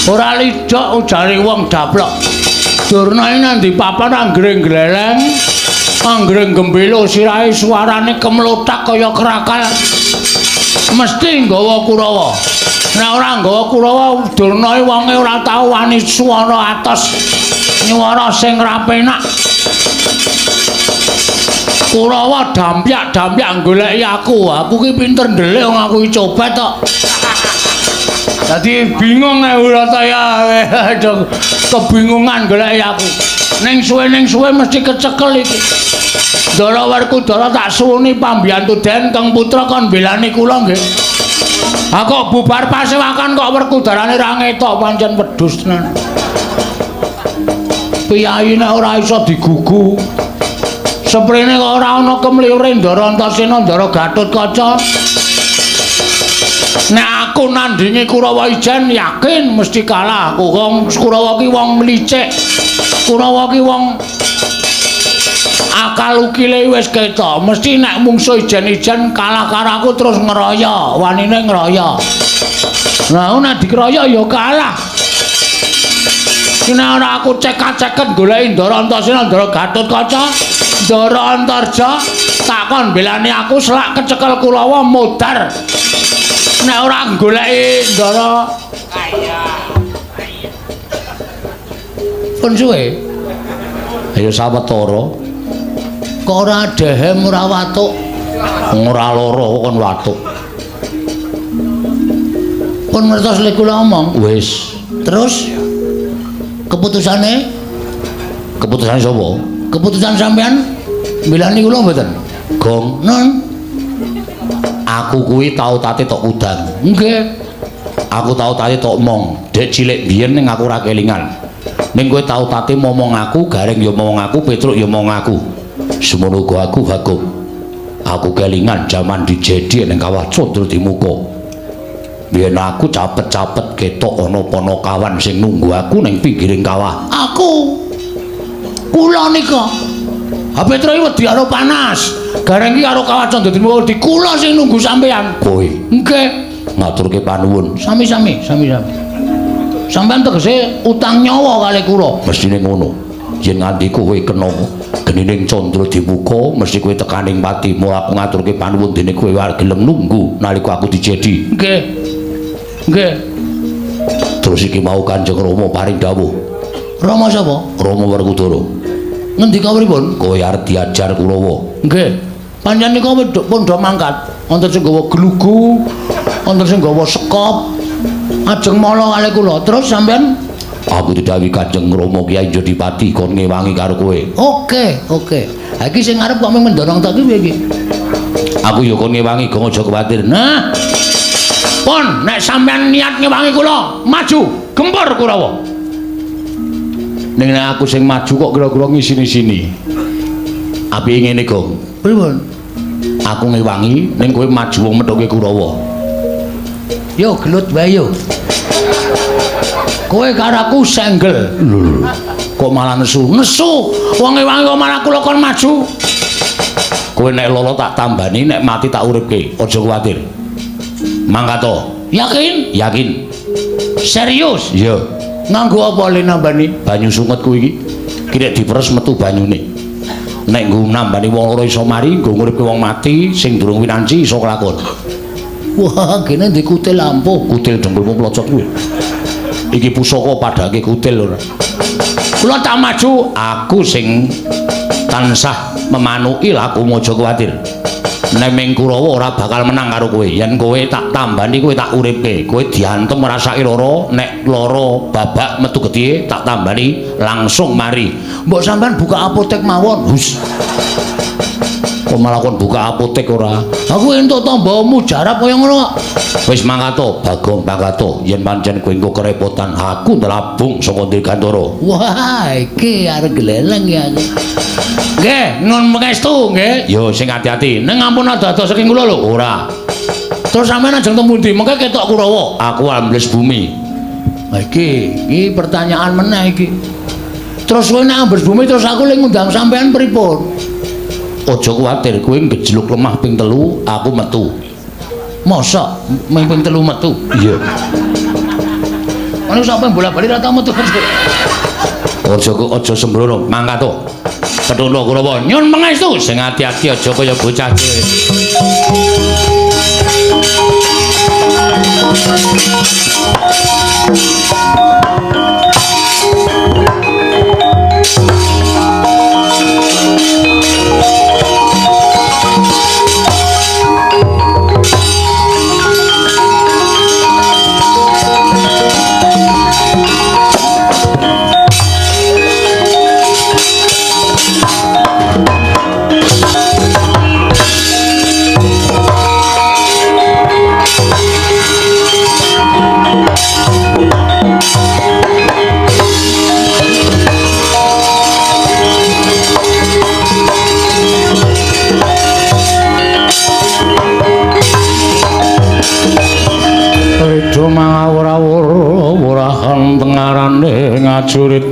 Ora lidhok ujare wong daplok. Durna iki nang ndi papan anggere gleleng, anggere gembelo sirahe suarane kemlothak kaya krakal. Mesti nggawa Kurawa. Nek ora nggawa Kurawa, Durna iki wonge ora tau wani suara atos. Nyuwara sing ra penak. Kurawa dampyak-dampyak goleki aku. Aku ki pinter ndelik wong aku iki coba tok. Dadi bingung nek ora ya, kebingungan goleki aku. Ning suwe mesti kecekel iki. Ndara Werkudara tak suwuni pambiyantu Den Kang Putra kon belani kula nggih. Ha kok bubar pasewakan kok Werkudarane ra ngetok pancen wedhus tenan. Piyayi nek ora iso digugu. Seprene kok ora ana kemliure Ndara Antasena Ndara Gatotkaca. Nek aku nandingi Kurawa ijen yakin mesti kalah aku. Wong Kurawa ki wong licik. Kurawa ki wong akal ukile wis ketok. Mesti nek mungsuh ijen-ijen kalah karo aku terus ngeroyo, wanine ngeroyo. Lah nek dikeroyo ya kalah. Nek ora aku cekak-ceket goleki Ndara Antasena, Ndara Gatotkaca, Ndara Antarja, tak kon belani aku selak kecekel Kurawa modar. Nek ora goleki Ndara pun suwe. Ayo sawetara. Kok ora dehem ora watuk? Ora lara kon watuk. Pun ngertos lek kula omong. Wis. Terus keputusane? Keputusane sapa? Keputusan sampean mbelani kula mboten? Gong. Non. Aku kuwi tau tate tok udang. Nggih. Aku tau tate tok mong. Dek cilik biyen ning aku ora kelingan. Ning kowe tau tate momong aku, Gareng ya momong aku, Petruk ya momong aku. Semono uga aku Bagong. Aku kelingan jaman dijedi ning kawah Condro Dimuka. Biyen aku capet-capet ketok ana panakawan sing nunggu aku ning pinggiring kawah. Aku. Kula nika. Ha Petro iki wedi karo panas. Gareng iki karo Kawah Candradimukha wedi kula sing nunggu sampean. Kowe. Nggih. Ngaturke panuwun. Sami-sami, sami-sami. Sampean tegese utang nyawa kali kula. Mestine ngono. Yen nganti kowe kena genining Candradimukha mesti kowe tekaning pati. Mula aku ngaturke panuwun dene kowe arep gelem nunggu nalika aku dijedi. Nggih. Nggih. Terus iki mau Kanjeng Rama paring dawuh. Rama sapa? Rama Werkudara. Ngendika pripun? Kowe arep diajar Kurawa. Nggih. Pancen nika pun do mangkat. Wonten sing gawa glugu, wonten sing gawa sekop. Ajeng mala kalih kula. Terus sampean aku didhawuhi Kanjeng Rama Kyai Jodipati kon ngewangi karo kowe. Oke, oke. Ha iki sing arep kok mung mendorong tok iki piye iki? Aku ya kon ngewangi, gong aja kuwatir. Nah. Pun nek sampean niat ngewangi kula, maju, gempur Kurawa. Ning nek aku sing maju kok kira-kira ngisini-sini. Apike ngene, Gong. Pripun? Aku ngewangi ning kowe maju wong methuke Kurawa. Yo gelut wae yo. Kowe karo aku senggel. Lho, kok malah nesu? Nesu. Wong ngewangi kok malah kula kon maju. Kowe nek lolo tak tambani, nek mati tak uripke. Aja kuwatir. Mangkat to. Yakin? Yakin. Serius? Iya. Nganggo apa le nambani? Banyu sunget kuwi iki. Ki nek diperes metu banyune. Nek nggo nambani wong loro iso mari, nggo nguripke wong mati sing durung winanci iso kelakon. Wah, kene ndek kutil ampuh, kutil dengkulmu plocot kuwi. Iki pusaka padake kutil ora. Kula tak maju, aku sing tansah memanuki lakumu aja kuwatir. Nek ming Kurawa ora bakal menang karo kowe. Yen kowe tak tambani, kowe tak uripke. Kowe diantem ngrasake lara, nek lara babak metu getih tak tambani langsung mari. Mbok sampean buka apotek mawon. Hus. Kok malah kon buka apotek ora? Aku entuk tamba mujarab kaya ngono kok. Wis mangkat to, Bagong mangkat to. Yen pancen kowe engko kerepotan, aku ndelabung saka Dirgantara. Wah, iki arep gleleng ya aku. Nggih, nun pangestu nggih. Yo sing ati-ati. Ning ampun ado-ado saking kula lho. Ora. Terus sampean ajeng teng pundi? Mengke ketok Kurawa. Aku ambles bumi. Ha iki, iki pertanyaan meneh iki. Terus kowe nek ambles bumi terus aku le ngundang sampean pripun? Aja kuwatir, kowe ngejluk lemah ping 3, aku metu. Mosok ming ping 3 metu? Iya. Ono sampean bola-bali ra tau metu. Aja sembrono, mangkat to. Pethuno Kurawa, nyun pangestu sing ati-ati aja kaya bocah cilik. Rido mangawur-awur urahan tengarane ngajurit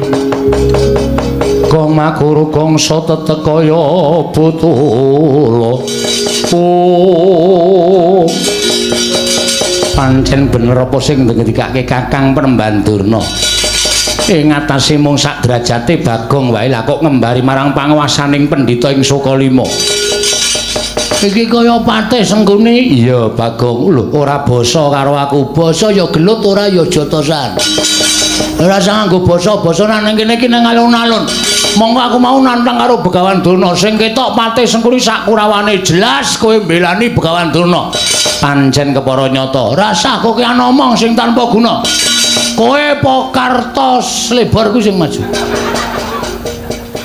Gong makuru gongso tetek kaya butula. Oh, pancen bener apa sing ngendikake Kakang Penemban Durna. Ing atase mung sak derajate Bagong wae lah kok ngembari marang panguwasaning pendhita ing Sukalima. Iki kaya patih Sengkuni. Iya Bagong, lho ora basa karo aku. Basa ya gelut ora ya jotosan. Ora usah nganggo basa-basa nang kene iki nang alun-alun. Monggo aku mau nantang karo Begawan Durna sing ketok patih Sengkuni sak kurawane jelas kowe mbelani Begawan Durna. Pancen kepara nyata. Rasah kowe ngomong sing tanpa guna. Kowe po Karto Slebor ku sing maju.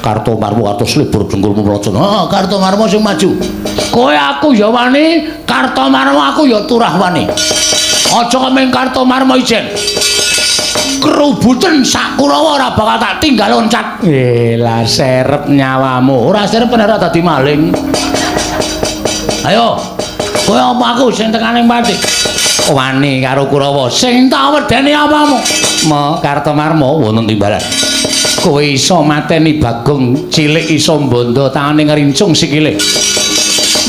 Karto Marmo Karto Slebor dengkulmu mlocot. Heeh, Karto Marmo sing maju. Kowe aku ya wani, Karto Marmo aku ya turah wani. Aja kok ming Karto Marmo ijen. Kerubuten sak Kurawa ora bakal tak tinggal loncat. Lah serep nyawamu. Ora serep ora dadi maling. Ayo. Kowe apa aku sing tekaning pati? Wani karo Kurawa. Sing tak wedeni apamu? Mo Karto Marmo wonten timbalan. Kowe iso mateni Bagong cilik iso mbondo tangane ngrincung sikile.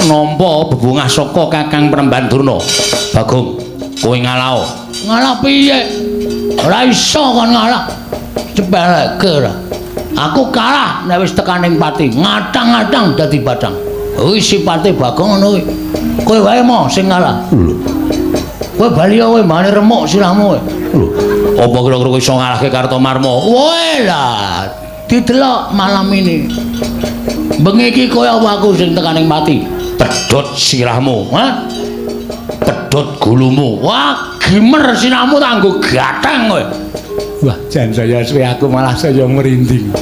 Nampa bebungah saka Kakang Premban Durna. Bagong, kowe ngalao. Ngalah piye? Ora iso kon ngalah. Cepeleke ora. Aku kalah nek wis tekan ning pati, ngatang-ngatang dadi batang. Kuwi sipate Bagong ngono kuwi. Kowe wae mo sing ngalah. Lho. Kowe bali kowe mbane remuk sirahmu kowe. Lho, apa kira-kira kowe iso ngalahke Kartomarma? Woe lah, didelok malam ini. Bengi iki kowe apa aku sing tekan ning pati? Pedhot sirahmu, ha? Pedhot gulumu. Wah, gimer sirahmu tak nggo gathang kowe. Wah, jan saya suwe aku malah saya merinding.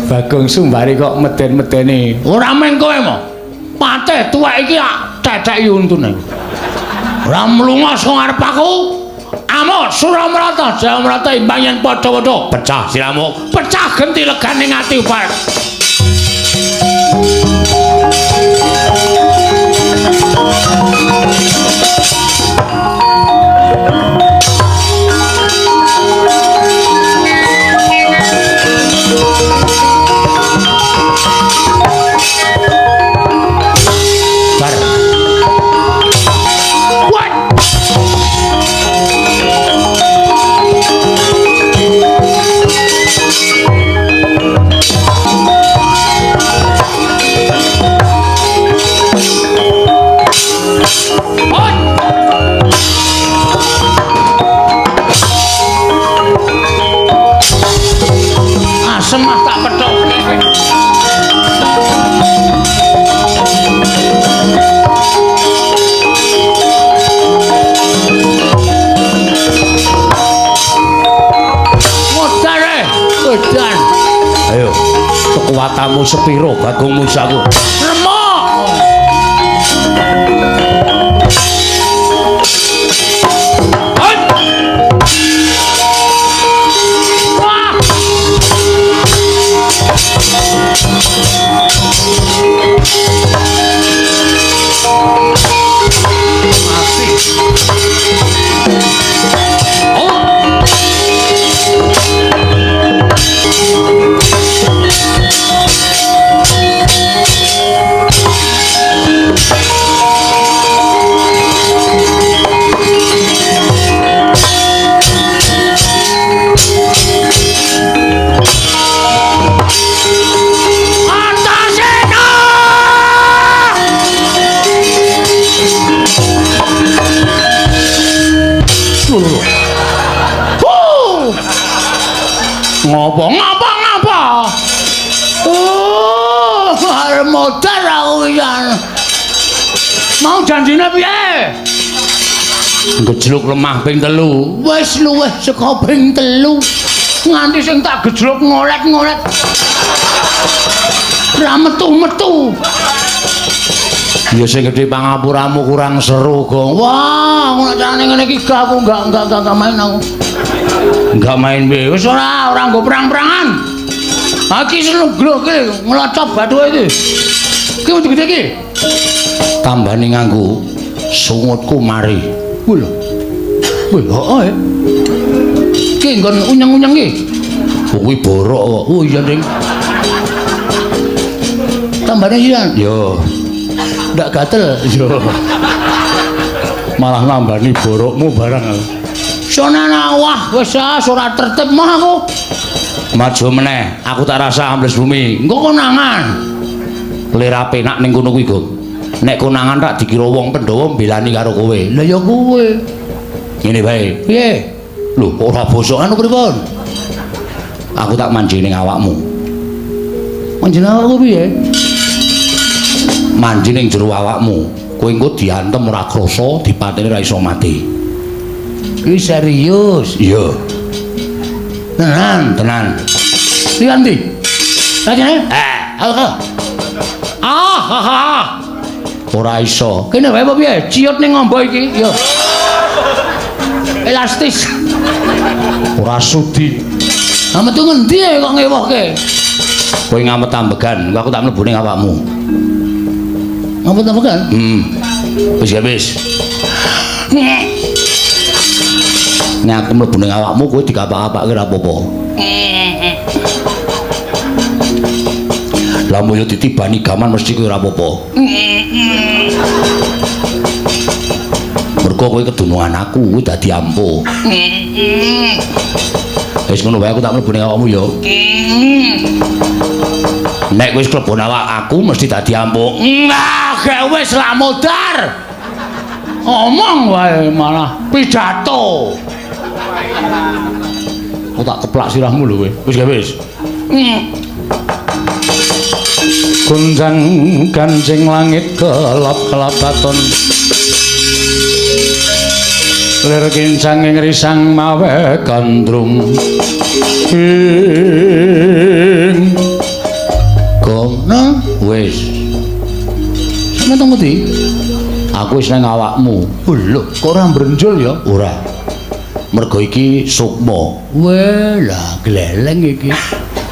Bagong Sumbari kok meden-medeni. Ora meng kowe mo. Patih tuwek iki ceceki untune. Ora mlunga saka ngarep aku. Amuk Suramrata, Jayamrata imbang yen padha-padha pecah sirahmu, pecah genti legane ati upar. Bar. What? Asem ah tak pethok. Modar edan. Ayo, kekuatanmu sepiro Bagong Musaku? Remuk. Antasena! Ngopo ngapa ngapa? Oh, arep modar aku pisan. Mau janjine piye? Gejluk lemah ping 3. Wis luwih saka ping 3. Nganti sing tak gejluk ngolet-ngolet. Ora metu-metu. Ya sing gedhe pangapuramu kurang seru, Gong. Wah, ngono carane ngene iki gak aku enggak main aku. Enggak main piye? Wis ora nggo perang-perangan. Iki seneng iki nglocop bathuke iki. Iki wedi gede iki. Tambane nganggo sungutku mari. Kuwi lho. Kuwi heeh. Iki nggon unyeng-unyeng iki. Kuwi borok kok. Oh iya, Ding. Tambane sisan. Yo. Ndak gatel. Yo. Malah nambani borokmu barang. Sonana wah wis ora tertib mah aku. Maju meneh, aku tak rasa ambles bumi. Engko konangan. Lera penak ning kono kuwi, Gong. Nek konangan tak dikira wong Pandhawa mbelani karo kowe. Lah ya kowe. Ngene wae. Piye? Lho, ora bosok anu pripun? Aku tak manji ning awakmu. Manji awakku piye? Manji ning jero awakmu. Kowe engko diantem ora krasa, dipateni ora iso mati. Iki serius. Iya. Tenan, tenan. Liyan ndi? Lajane? Eh, Ah, ha ha. Ora iso. Kene wae apa piye? Ciut ning ngombo iki. Yo. Elastis. Ora sudi. Ha metu ngendi kok ngewohke? Kowe ngamet ambegan, aku tak mlebu ning awakmu. Ngamet ambegan? Heeh. Wis ya wis. Nek aku mlebu ning awakmu kowe dikapak-kapake ora apa-apa. Lah mbok yo ditibani gaman mesti kowe ora apa-apa. Mergo kowe kedunungan aku, kowe dadi ampuh. Wis ngono wae aku tak mlebu ning awakmu ya. Nek wis klebon awak aku mesti dadi ampuh. Nah, gek wis lah modar. Omong wae malah pidato. Aku tak keplak sirahmu lho kowe. Wis gak wis. Gonjang ganjing langit kelap-kelapaton. Lir kincang ing risang mawe gandrung. Ing Gong wis. Sampe teng pundi? Aku wis nang awakmu. Lho, kok ora mbrenjul ya? Ora. Mergo iki sukma. Weh, lah gleleng iki.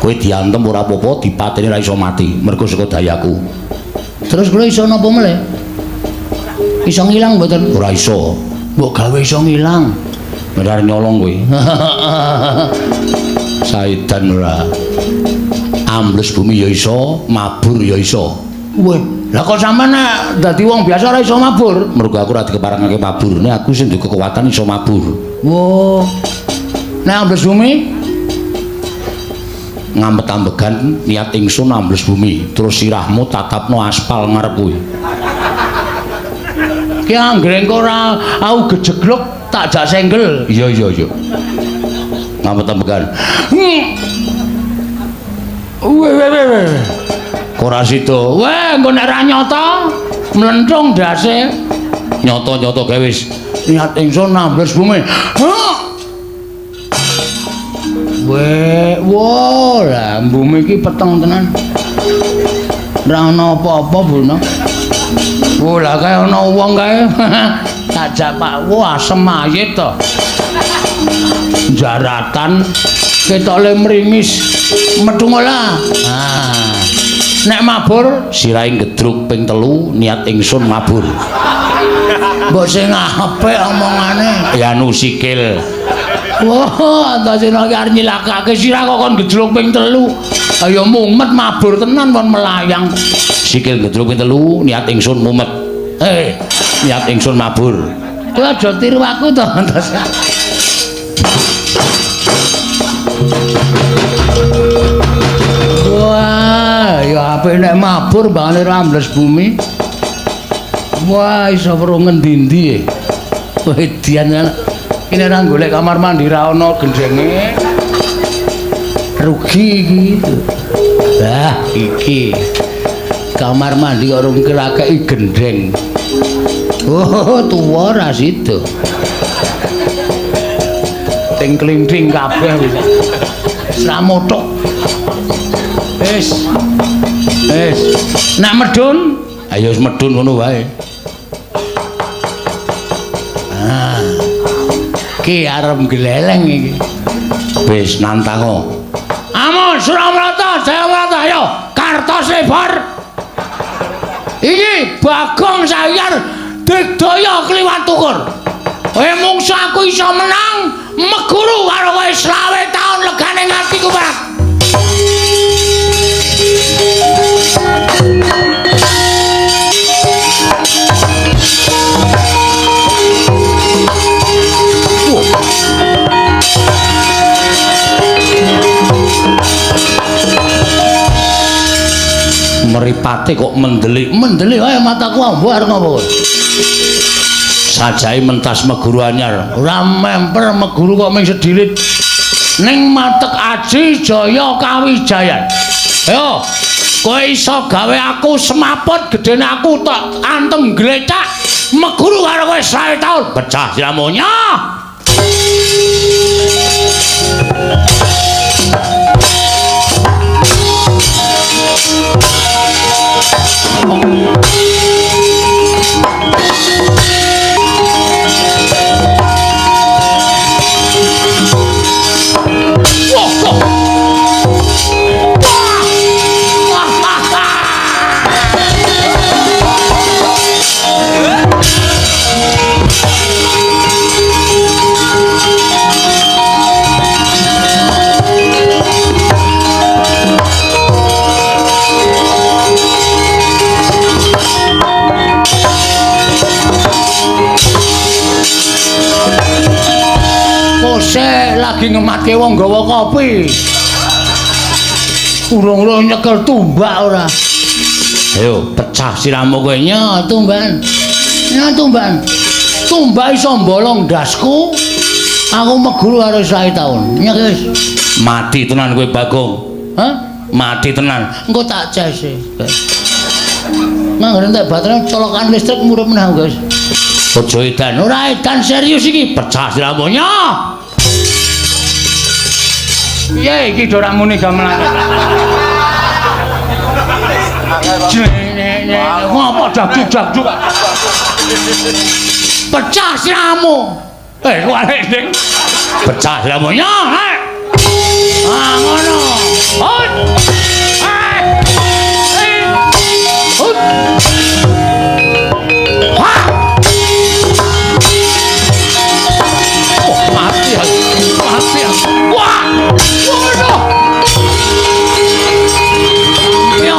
Kowe diantem ora apa-apa, dipateni ora iso mati. Mergo saka dayaku. Terus kula iso napa meleh? Iso ngilang mboten? Ora iso. Mbok gawe iso ngilang. Benar nyolong kowe. Saidan ora. Ambles bumi ya iso, mabur ya iso. Weh, lah kok sampean nek dadi wong biasa ora iso mabur? Mergo aku ora dikeparengake mabur. Nek aku sing duwe kekuatan iso mabur. Wah. Nek ambles bumi ngampet-ambegan niat ingsun ambles bumi, terus sirahmu tatapno aspal ngarep kuwi. Ki anggere engko ora aku gejegluk tak jak senggel. Iya iya iya. Ngampet-ambegan. Weh weh weh. Kok ora sida? Weh, engko nek ora nyata mlenthung ndase. Nyata-nyata gawe wis. Niat ingsun ambles bumi. Weh, wah, lah bumi iki peteng tenan. Ora ana apa-apa, Bu. Wah, lah kae ana wong kae. Tak jak Pak, wah asem mayit to. Jaratan ketoke mringis. Metu lah. Ah. Nek mabur sirahe gedruk ping 3 niat ingsun mabur. Mbok sing apik omongane. Ya anu sikil. Wah, antasena iki arep nyilakake sirah kok kon gejluk ping 3. Ayo mumet mabur tenan kon melayang. Sikil gejluk ping 3 niat ingsun mumet. Niat ingsun mabur. Kowe aja tiru aku to, antasena. Wah, ya apik nek mabur mbangane ora ambles bumi. Wah, iso weruh ngendi-endi. Wedian iki nek ora golek kamar mandi ra ana gendenge. Rugi iki. Lah, iki kamar mandi kok rung krakeki gendeng. Oh, tuwa ra sida. Ting klinting kabeh wis. Wis ra mothok. Wis. Wis. Nek medun, ayo wis medun ngono wae. Ah. Ki arep gleleng iki. Wis nantango. Amun Suramrata, Jayamrata, ayo kartos lebar. Iki Bagong Sayar digdaya kliwat tukur. Kowe mungsu aku iso menang meguru karo kowe 25 taun legane ngatiku, Pak. Mripate kok mendelik, mendelik wae mataku ambu arep ngopo kowe? Sajahe mentas meguru anyar. Ora memper meguru kok ming sedilit. Ning matek aji jaya kawijayan. Ayo, kowe iso gawe aku semaput gedene aku tak antem glecak meguru karo kowe 100 taun. Pecah siramu nyoh. Sik lagi ngematke wong gawa kopi. Urung-urung nyekel tumbak ora. Ayo pecah sirahmu kowe. Nya tumban. Nya tumban. Tumbak iso mbolong ndasku. Aku meguru karo 100 taun. Nya wis. Mati tenan kowe Bagong. Hah? Mati tenan. Engko tak cese. Nganggere entek baterai colokan listrik murup meneh, guys. Aja edan. Ora edan serius iki. Pecah sirahmu. Nya. Piye iki do ramune gamelan? Ngopo dak-dak-dak? Pecah sirahmu. Kuwalik ning. Pecah sirahmu. Nya. Ah ngono. Hut. Hut. Wah. Oh, mati aku. Mati aku. Wah. Waduh. Ya.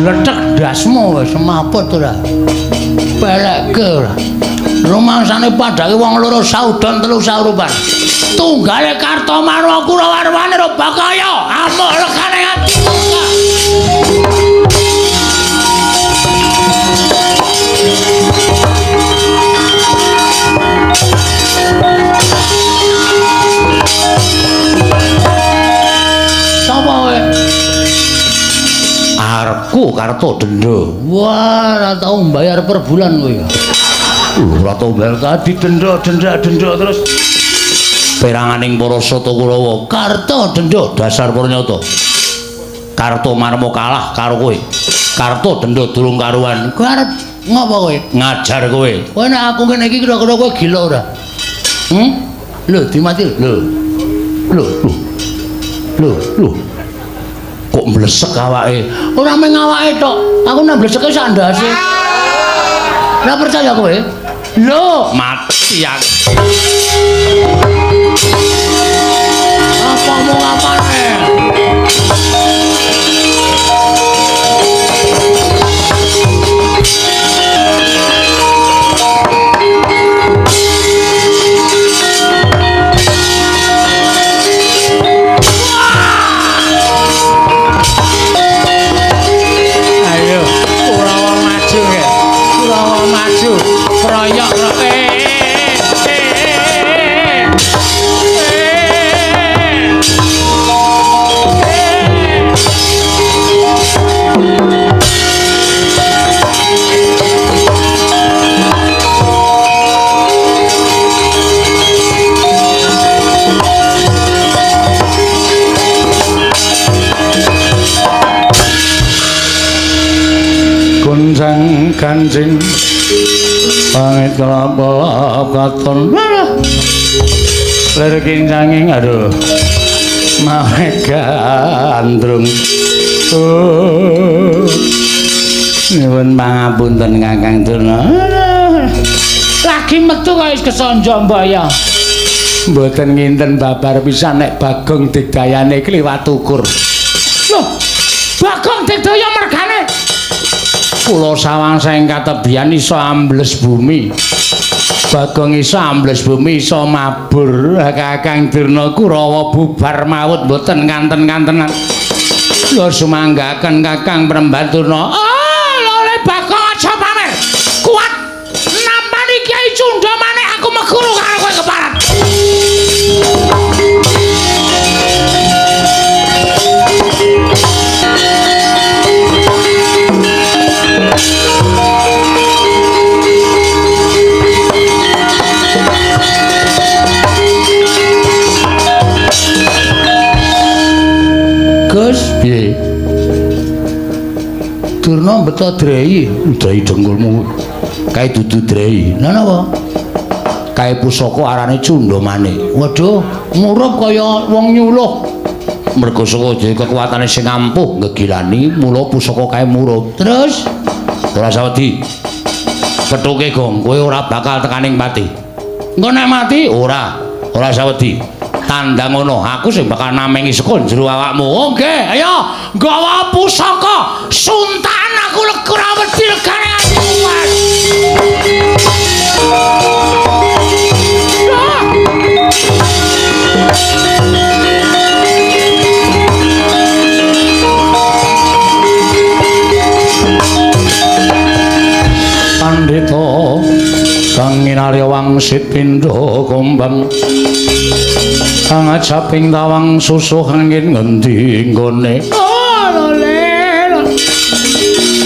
Gletek ndasmu wis semaput ora. Belekke ora. Rumangsane padake wong loro saudon telu saurupan. Tunggale Kartomarwa Kurawarwane Robakaya amuk lekane ati. Sapa kowe? Arepku Karto denda. Wah, ora tau mbayar per bulan kowe. Ora tau mbayar tadi denda denda denda terus. Peranganing para Sata Kurawa, Karto denda dasar pranyata. Karto Marmo kalah karo kowe. Karto denda durung karuan. Kowe arep ngopo kowe? Ngajar kowe. Kowe nek aku ngene iki kira-kira kowe gila ora? Lho, dimati lho. Lho, lho. Lho, lho. Kok mlesek awake? Ora mung awake tok. Aku nek mleseke sak ndase. Ora percaya kowe? Lho, mati aku. Apa mau ngapane? Ayo, Kurawa maju ya. Kurawa maju. Kroyok Gonjang ganjing pangit kelapa katon lir kincanging aduh mawe gandrung. Oh, nyuwun pangapunten Kakang Durna. Lagi metu kok wis kesanja mbaya. Mboten nginten babar pisan nek Bagong digdayane kliwat ukur. Loh, Bagong digdaya mergane kula sawang saking katebian iso ambles bumi. Bagong iso ambles bumi iso mabur. Kakang Durna Kurawa bubar maut mboten kanten-kantenan. Kula sumanggaken Kakang Premban Durna. Ah, lho Bagong aja pamer. Kuat nampani Kyai Cundha manik aku meguru karo kowe keparat. Gus, piye? Durna beto drei, drei dengkulmu. Kae dudu drei. Lha napa? Kae pusaka arane Cundha Manik. Waduh, murup kaya wong nyuluh. Mergo saka kekuatane sing ampuh ngegilani, mula pusaka kae murup. Terus ora usah wedi. Pethuke gong, kowe ora bakal tekaning pati. Engko nek mati ora, ora usah wedi. Tandang ngono, aku sing bakal namengi saka jero awakmu. Oke, ayo nggawa pusaka. Suntakan aku ora wedi legane atiku, Mas. Pandhita kang nginarya wangsit pindha gombang kang ajaping tawang susuh angin ngendi nggone. Oh, lho.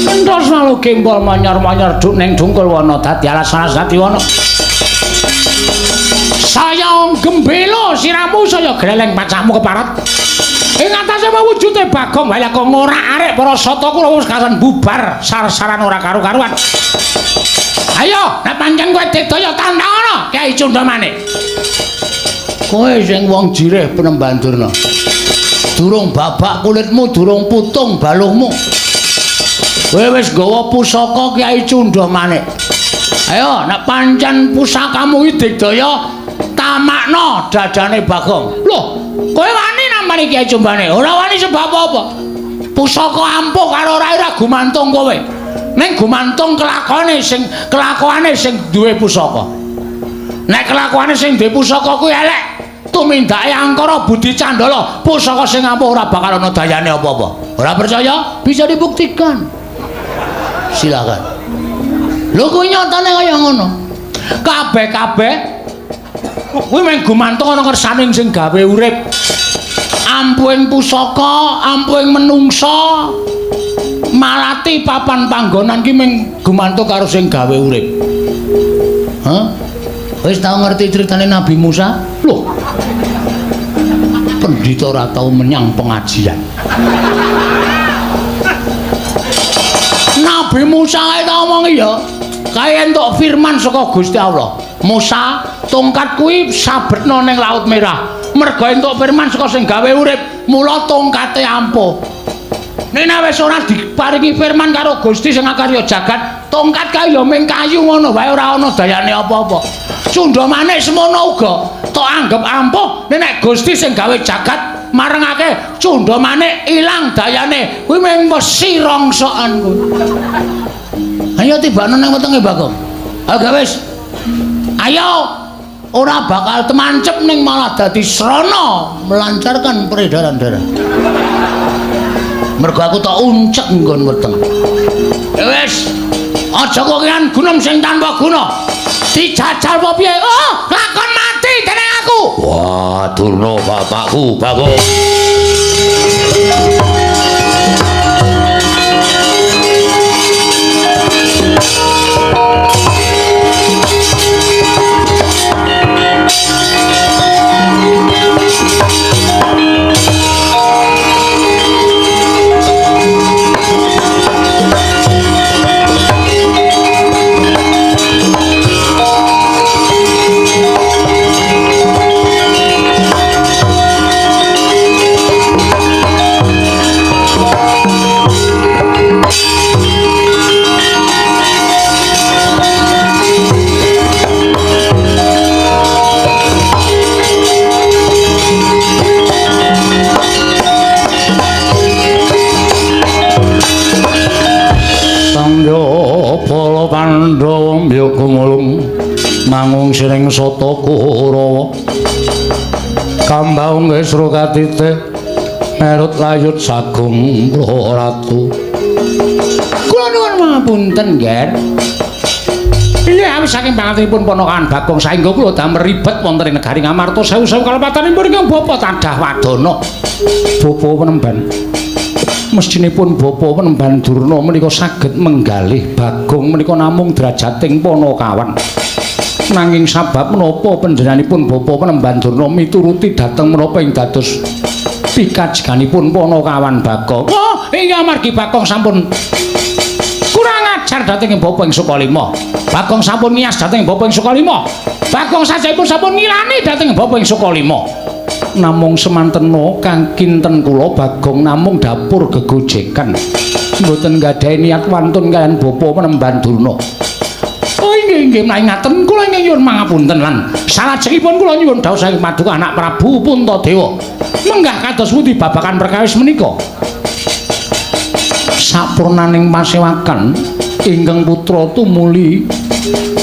Entos lalu gembol manyar-manyar duk ning dungkul wana dadi alas-alas dadi wana. Saya gembela siramu saya greleng pacakmu keparat. Ing atase mawujude Bagong wae kok ngorak-arik para sata kula wis kasan bubar sar-saran ora karu-karuan. Ayo, nek pancen kowe digdaya tandang Kyai Cundamane. Kowe sing wong jirih Penemban Durna. Durung babak kulitmu, durung putung baluhmu. Kowe wis nggawa pusaka Kyai Cundamane. Ayo, nek pancen pusakamu iki digdaya tamakno dadane Bagong. Loh, kowe wani nampani Kyai Cundamane? Ora wani sebab apa? Pusaka ampuh karo ora gumantung kowe. Ning gumantung kelakone sing duwe pusaka. Nek kelakuane sing duwe pusaka kuwi elek, tumindake angkara budi candala, pusaka sing ampuh ora bakal ana dayane apa-apa. Ora percaya? Bisa dibuktikan. Silakan. Lho kuwi nyatane kaya ngono. Kabeh-kabeh kuwi mung gumantung ana kersane sing gawe urip. Ampuhing pusaka, ampuhing menungsa, malati papan panggonan ki mung gumantung karo sing gawe urip. Hah? Wis tau ngerti critane Nabi Musa? Loh. Pendhita ora tau menyang pengajian. Nabi Musa kae tau omongi ya, kae entuk firman saka Gusti Allah. Musa, tongkat kuwi sabetno ning Laut Merah. Merga entuk firman saka sing gawe urip, mula tongkate ampuh. Nek wis ora diparingi firman karo Gusti sing akarya jagat, tongkat kae ya mung kayu ngono wae ora ana dayane apa-apa. Cundha manik semono uga tok anggep ampuh, nek Gusti sing gawe jagat marengake cundha manik ilang dayane, kuwi mung wesi rongsokan kuwi. Ayo tibakno nang wetenge Bagong. Ayo wis. Ayo ora bakal temancep ning malah dadi srana melancarkan peredaran darah. Mergo aku tak uncek nggon weteng. Ya wis, aja kokean gunung sing tanpa guna. Dijajal apa piye? Oh, lakon mati dening aku. Wah, Durna bapakku, Bagong. Para Pandhawa mbya gumulung mangung siring sata Kurawa kambaung gesro katite merut layut sagung ratu. Kula nuwun pangapunten, Nger. Iya, awis saking pangantenipun ponakan Bagong saengga kula damel ribet wonten ing negari Ngamarta sewu-sewu kalepatanipun ingkang bapa tadah wadana. Bapa Penemban, mestinipun Bapa Penemban Durna menika saged menggalih Bagong menika namung drajating panakawan. Nanging sabab menapa panjenenganipun Bapa Penemban Durna mituruti dhateng menapa ing dados pikajiganipun panakawan Bagong? Oh, iya amargi Bagong sampun kurang ajar dhateng Bapa ing Sukalima. Bagong sampun ngiyas dhateng Bapa ing Sukalima. Bagong sajaipun sampun ngilani dhateng Bapa ing Sukalima. Namung semantena kang kinten kula Bagong namung dapur gegojekan, mboten nggadahi niat wantun kaliyan Bapa Penemban Durna. Oh inggih Nggih, nggih menawi ngaten kula ingkang nyuwun pangapunten lan salajengipun kula nyuwun dawuh saking paduka anak Prabu Puntadewa. Menggah kados pundi babagan perkawis menika? Sapurnaning pasewakan ingkang putra tumuli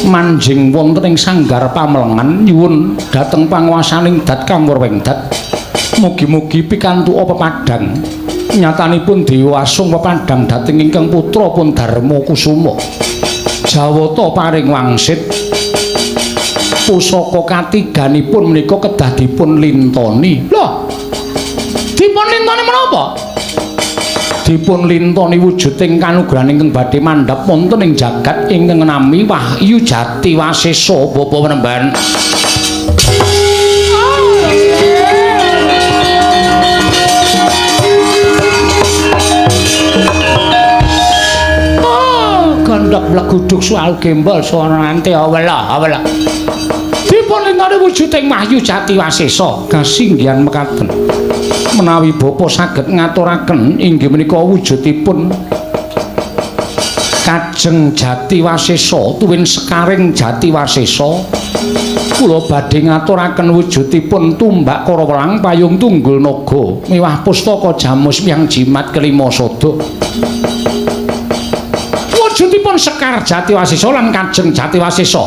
manjing wonten ing sanggar pamelengan nyuwun dhateng panguwasaning Dat Kang Wurwengdat. Mugi-mugi pikantuk pepadhang. Nyatanipun Dewa Asung pepadhang dhateng ingkang putra pun Darma Kusuma. Jawata paring wangsit pusaka katiganipun menika kedah dipun lintoni. Lho, dipun lintoni menapa? Dipun lintoni wujuding kanugrahan ingkang badhe mandhap wonten ing jagat ingkang nami Wahyu Jati Wasesa Bapa Penemban. Gondok bleguduk sual gembol suara nante awela awela. Dipun lintoni wujuding Wahyu Jati Wasesa kasinggihan mekaten. Menawi bapa saged ngaturaken inggih menika wujudipun Kajeng Jati Wasesa tuwin sekaring Jati Wasesa, kula badhe ngaturaken wujudipun tumbak Karawelang payung tunggul naga miwah pustaka jamus miang jimat kelima sada. Wujudipun Sekar Jati Wasesa lan Kajeng Jati Wasesa.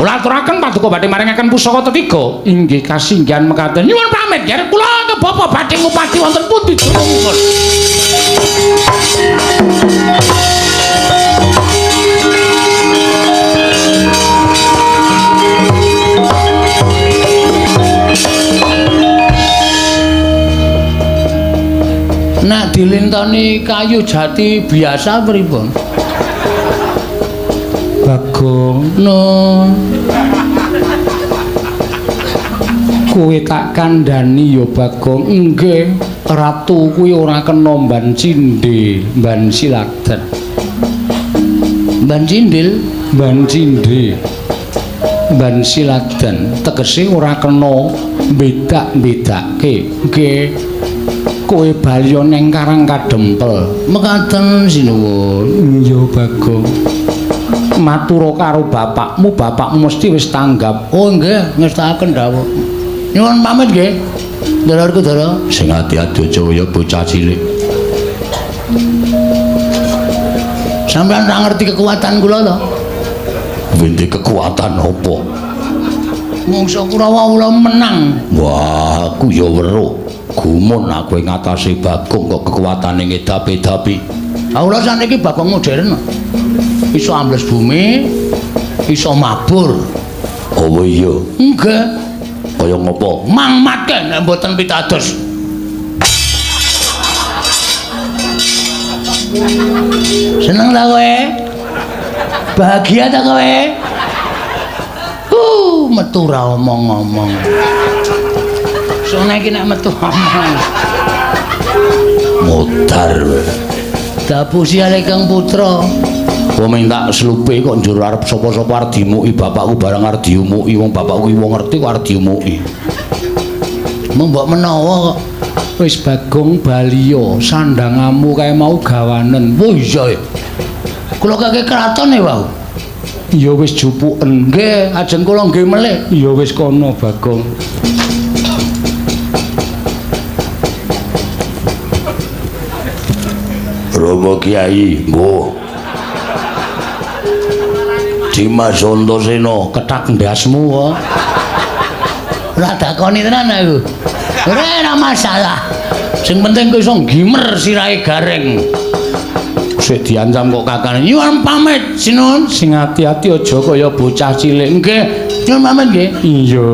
Kula aturaken paduka badhe maringaken pusaka tetiga. Inggih kasinggihan mekaten. Nyuwun pamit yer kula ke bapa badhe ngupati wonten pundi durungipun. Nek dilintoni kayu jati biasa pripun? Bagong, Nun. Kowe tak kandhani ya Bagong. Nggih, ratu kuwi ora kena mban cindhe, mban siladan. Mban cindil, mban cindhe. Mban siladan tegese ora kena bedak-bedake. Nggih. Kowe bali neng Karang Kadempel. Mekaten sinuwun. Iya Bagong. Matura karo bapakmu, bapakmu mesti wis tanggap. Oh nggih, ngestakaken dawuh. Nyuwun pamit nggih. Ndherarku Ndara. Sing ati-ati aja kaya bocah cilik. Sampeyan ora ngerti kekuatan kula to? Wende kekuatan apa? Mungsa Kurawa kula menang. Wah, aku ya weruh. Gumun aku ing atase Bagong kok kekuatane ngedapi-dapi. Ha kula saniki Bagong modern. Iso ambles bumi, iso mabur. Oh iya. Nggih. Kaya ngopo? Mangmatke nek mboten pitados. Seneng ta kowe? Bahagia ta kowe? Metu ra omong-omong. Sone iki nek metu omong. Modar kowe. Dapusi ale Kang Putra. Wong minta slupe kok njur arep sapa-sapa arep dimuki bapakku barang arep diumuki wong bapakku wong ngerti kok arep diumuki. Mbok menawa kok wis Bagong baliya sandangamu kae mau gawanen. Oh iya ya. Kula kake kraton e wau. Ya wis jupuken. Nggih, ajeng kula nggih melih. Ya wis kono Bagong. Romo Kiai, mbuh. Dimas Antasena kethak ndasmu kok. Ora dakoni tenan aku. Ora masalah. Sing penting kowe iso gimer sirahe gareng. Sik diancam kok kakane. Nyuwun pamit, sinuwun. Sing ati-ati aja kaya bocah cilik. Nggih, nyuwun pamit nggih. Iya.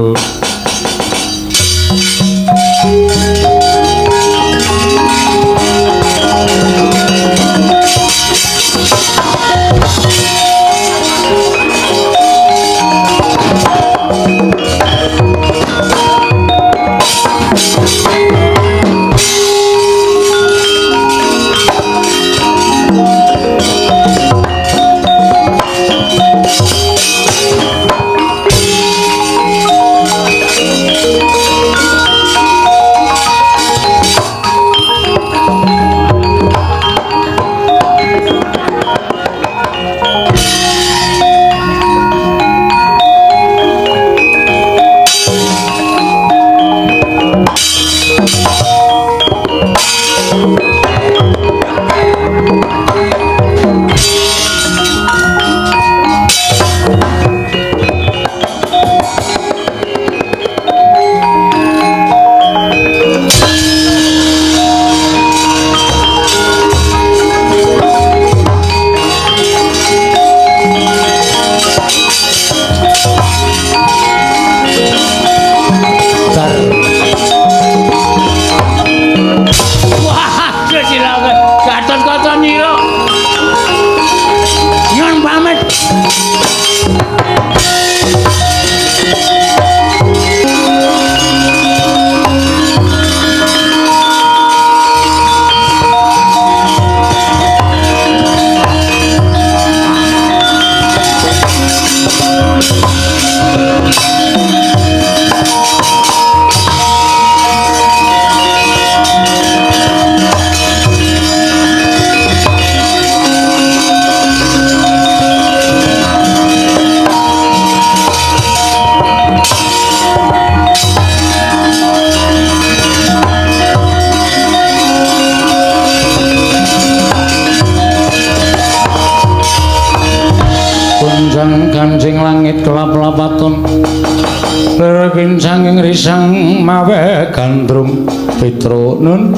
Sanging risang mawe gandrung Petro nun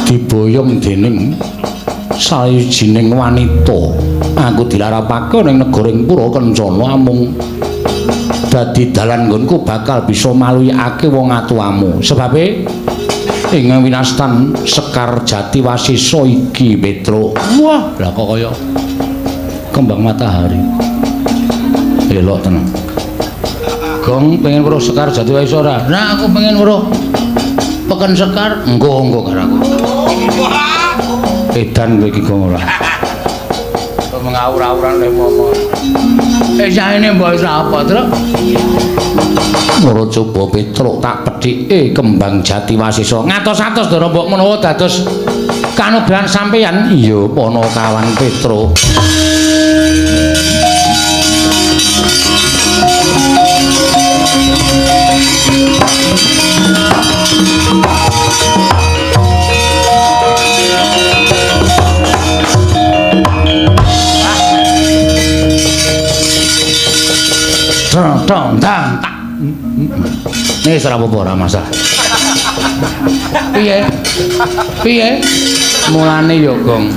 diboyong dening sawijining wanita. Aku dilarapake ning negaring Pura Kencana amung dadi dalan nggonku bakal bisa maluyake wong atuwamu. Sebabe ing winastan Sekar Jati Wasesa iki Petro. Wah, lah kok kaya kembang matahari. Elok tenan. Gong pengen weruh Sekar Jati Wasesa ora? Nah, aku pengen weruh peken Sekar. Engko karo aku. Edan kowe iki Gong ora. Kok mengawur-awuran lek ngomong. Saene mbok sapa, Truk? Moro coba Petruk tak pedhike kembang Jati Wasesa. Ngatos-atos Ndara mbok menawa dados kanugrahan sampeyan. Iya, Panakawan Petruk. Dong dang tak. Nih ora apa-apa ora masalah. Piye? Piye? Mulane ya, Gong.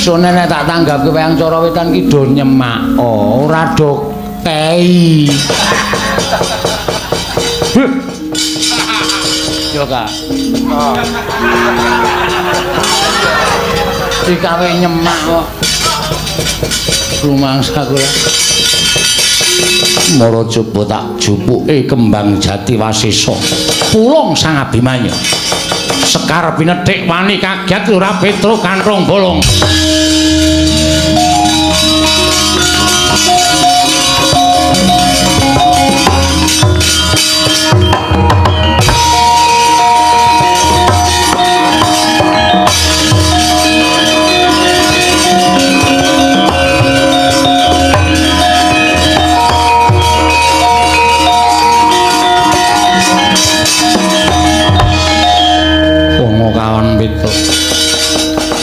Sone nek tak tanggapke wayang cara wetan ki do nyemak, ora do kei. Yo, Kak. Dikawe nyemak kok. Rumangsa kula. Mara coba tak jupuke kembang Jati Wasesa. Pulung Sang Abimanyu. Sekar pinethik wani kaget ora Petruk kanthong bolong.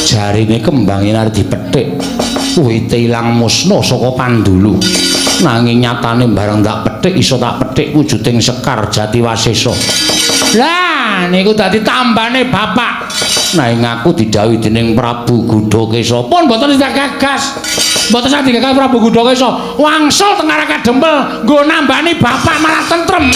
Jarine kembang yen arep dipethik wite ilang musna saka pandulu. Nanging nyatane bareng tak petik iso tak petik wujuding Sekar Jati Wasesa. Lah niku dadi tambane bapak. Nanging aku didhawuhi dening Prabu Gudakesa. Pun mboten digagas. Mboten saged digagas Prabu Gudakesa. Wangsul teng arah kadempel nggo nambani bapak malah tentrem.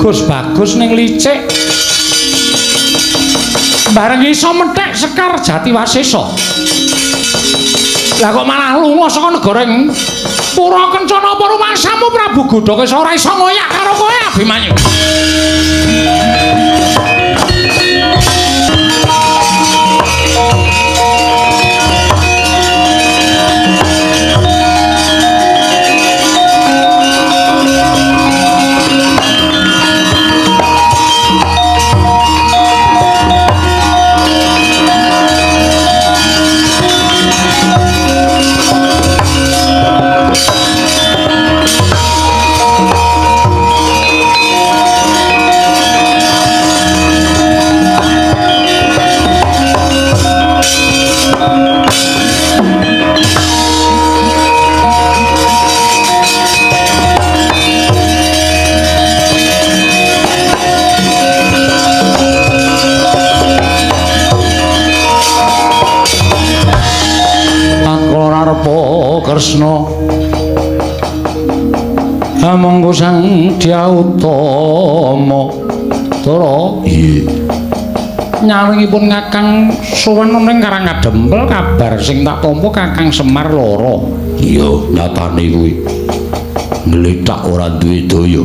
Bagus-bagus ning licik. Bareng iso methek Sekar Jati Wasesa. Lah kok malah lunga saka negara ing Pura Kencana apa rumangsamu Prabu Gudakesa ora iso ngoyak karo kowe Abimanyu. Kresna amangga Sang Dya Utama Dara. Iya. Nyawingipun Kakang sowan ning Karang Kadempel kabar sing tak tampa Kakang Semar lara. Iya, nyatane kuwi. Nglethak ora duwe daya.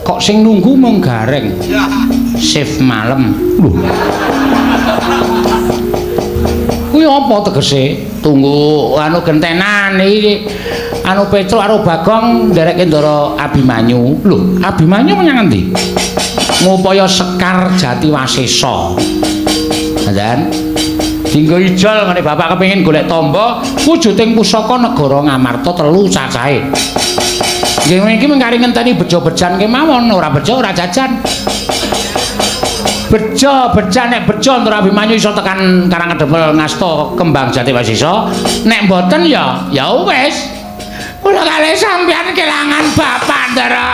Kok sing nunggu mung Gareng. Shift malem. Lho. Kuwi apa tegese? Tunggu anu gentenan iki anu Petruk karo Bagong ndereke Ndara Abimanyu. Lho, Abimanyu menyang endi? Ngupaya Sekar Jati Wasesa. Ndan. Dinggo ijol ngene bapak kepengin golek tamba wujuding pusaka negara Ngamarta 3 cacahe. Nggih iki mengkari ngenteni bejo-bejan kemawon, ora bejo ora jajan. Bejo bejan nek bejo Ndara Abimanyu iso tekan Karangkedempel ngasta kembang jati Wasesa. Nek mboten ya ya wis. Kula kalih sampeyan kelangan bapak Ndara.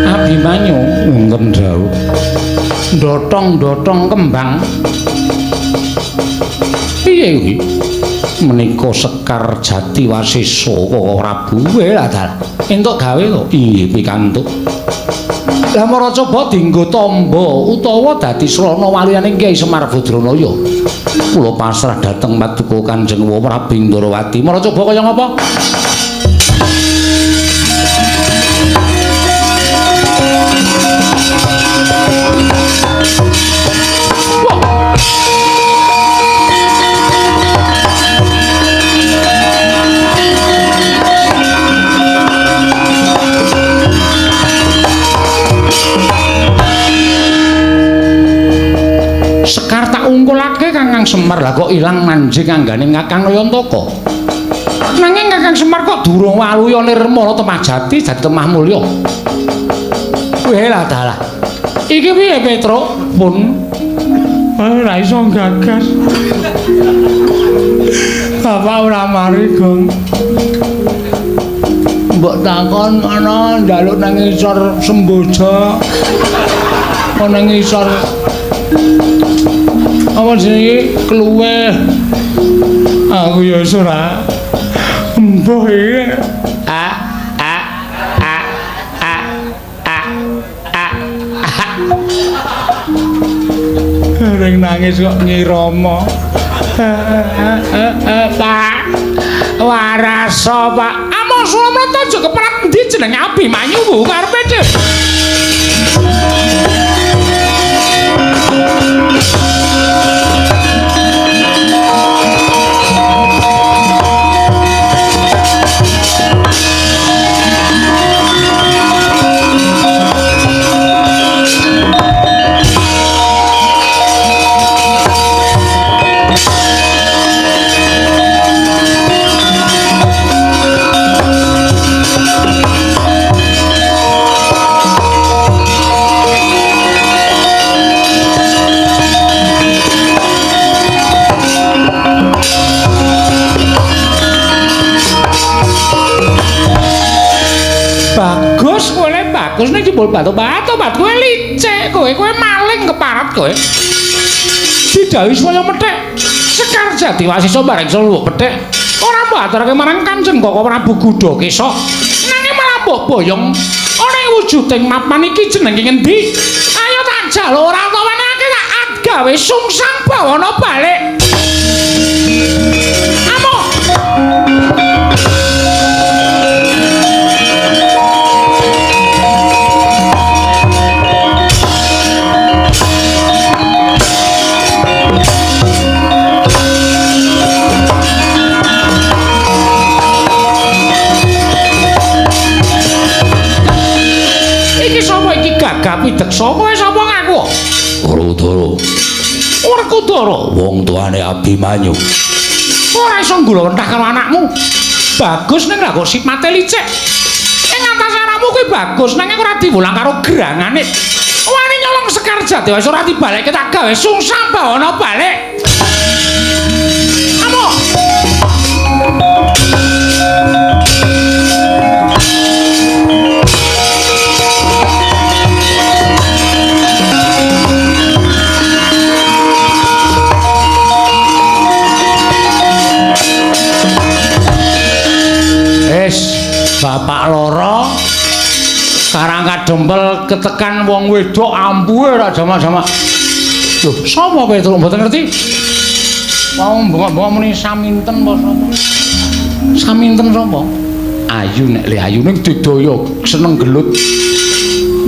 Abimanyu wonten dawuh. Ndotong-ndotong kembang. Piye iki? Menika Sekar Jati Wasesa kok Prabu. Lah dalah. Entuk gawe to? Iya pikantuk. Lah mara coba dienggo tamba utawa dadi srana waliyane Kyai Semar Badranaya. Kula pasrah dhateng paduka Kanjeng Prabu Indrawati. Mara coba kaya ngapa? Sekar tak ungkulake Kakang Semar, lah kok ilang manjing anggane Kakang Nayantaka. Nanging Kakang Semar kok durung waluya nirmala temah jati dadi temah mulya. Weh lah dalah. Iki piye Petruk? Pun ora iso gagas. Bapak ora mari, Gong. Mbok takon ana njaluk nang ngisor semboja. Ana ngisor apa jenenge kluweh. Aku ya wis ora embuh iki. A a a a a a. Ring nangis kok nyirama. Pak waraso Pak. Among Sulamrata aja keperat endi jenenge Abimanyu bu karepe dhewe. Bagus kowe le bagus nek jebul batu-batu bat kowe licik kowe kowe maling keparat kowe. Didhawuhi supaya methek Sekar Jati Wasesa bareng seluwuh pethek ora mbok aturake marang Kanjeng Koko Prabu Gudakesa nanging malah mbok boyong ana ing wujuding mapan iki jenenge ngendi? Ayo tak jaluk ora tawanake tak gawe sungsang bawana balik. Amok gagah pideksa kowe sapa ngaku? Werkudara. Werkudara wong tuane Abimanyu. Ora iso nggulawentah karo anakmu. Bagus ning lah kok sipate licik. Ing atas anakmu kuwi bagus nanging ora diwulang karo gerangane. Wani nyolong Sekar Jati wis ora dibalekke tak gawe sungsang bawana balik. Amok. Bapak loro Karang Kadempel ketekan wong wedok ampuhe ora jamak-jamak. Lho, sapa Petruk mboten ngerti? Wong bengok-bengok muni saminten apa sapa? Saminten sapa? Ayu nek le ayu ning digdaya seneng gelut.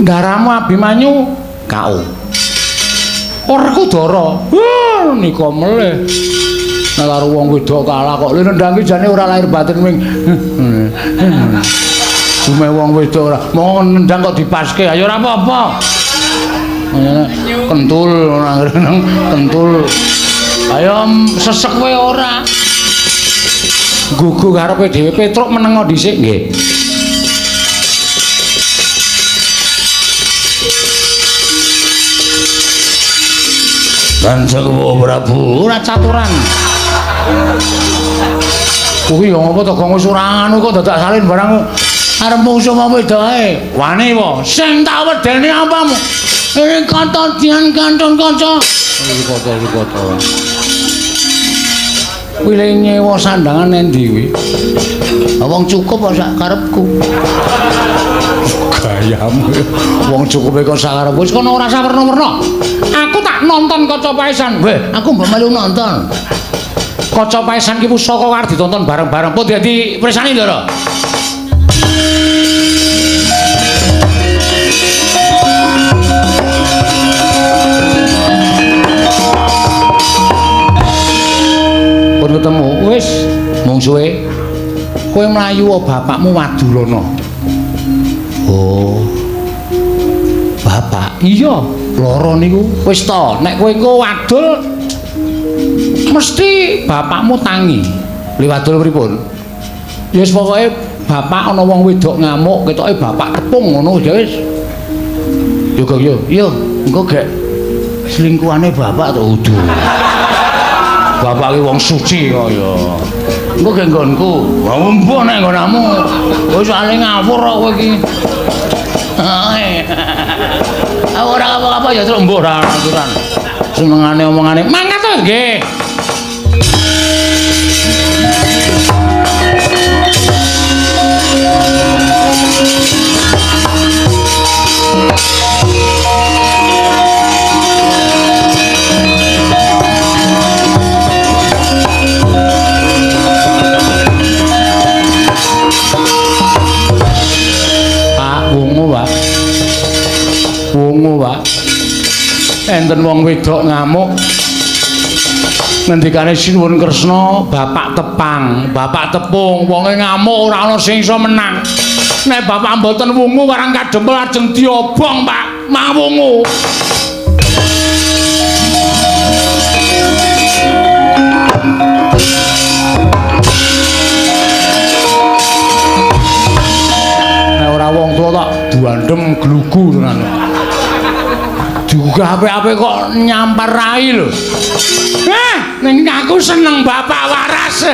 Ndaramu Abimanyu KO. Werkudara. Wah, nika melih. Nek karo wong wedok kalah kok. Lha nendang ki jane ora lahir batin ming. Dume wong wedok ora. Mau nendang kok dipaske, ayo ora apa-apa. Kentul kentul. Ayo sesek kowe ora. Gugu karepe dhewe Petruk menengo dhisik nggih. Kanjeng Prabu ora caturan. Kuwi ya ngopo to gong wis ora anu kok dadak salin barang arep mungsuh wong wedoke. Wani po, sing tak wedeni apamu? Ini kata dian kantun kaca. Iki kata iki kata. Kuwi le nyewa sandangan endi kuwi? Wong cukup kok sak karepku. Gayamu. Wong cukupe kok sak karepku. Wis kono ora usah werna-werna. Aku tak nonton kaca paesan. Weh, aku mbok melu nonton. Kaca paesan ki pusaka arep ditonton bareng-bareng. Pun dadi presani, Ndara. Pun ketemu wis mungsuhe kowe mlayu bapakmu Wadulana. Oh. Bapak? Iya, lara niku. Wis to, nek kowe engko wadul mesti bapakmu tangi. Li wadul pripun? Ya wis pokoke bapak ana wong wedok ngamuk, ketoke bapak tepung ngono ya wis. Yo Gong yo, yo engko gek selingkuhane bapak to udu. Bapak ki wong suci kok ya. Engko gek nggonku. Wah mbuh nek nggonamu. Wis ale ngawur kok kowe iki. Aku ora apa-apa ya terus mbuh ora aturan. Senengane omongane mangkat to nggih. Pak wungu, Pak. Wungu, Pak. Enten wong wedok ngamuk. Ngendikane Sinuwun Kresna, bapak tepang, bapak tepung, wonge ngamuk ora ana sing iso menang. Nek bapak mboten wungu warang kadempel ajeng diobong, Pak. Mawungu. Nek ora wong tuwa tak duandem glugu tenan. Diugah apik-apik kok nyampar rai lho. Ning aku seneng bapak waras.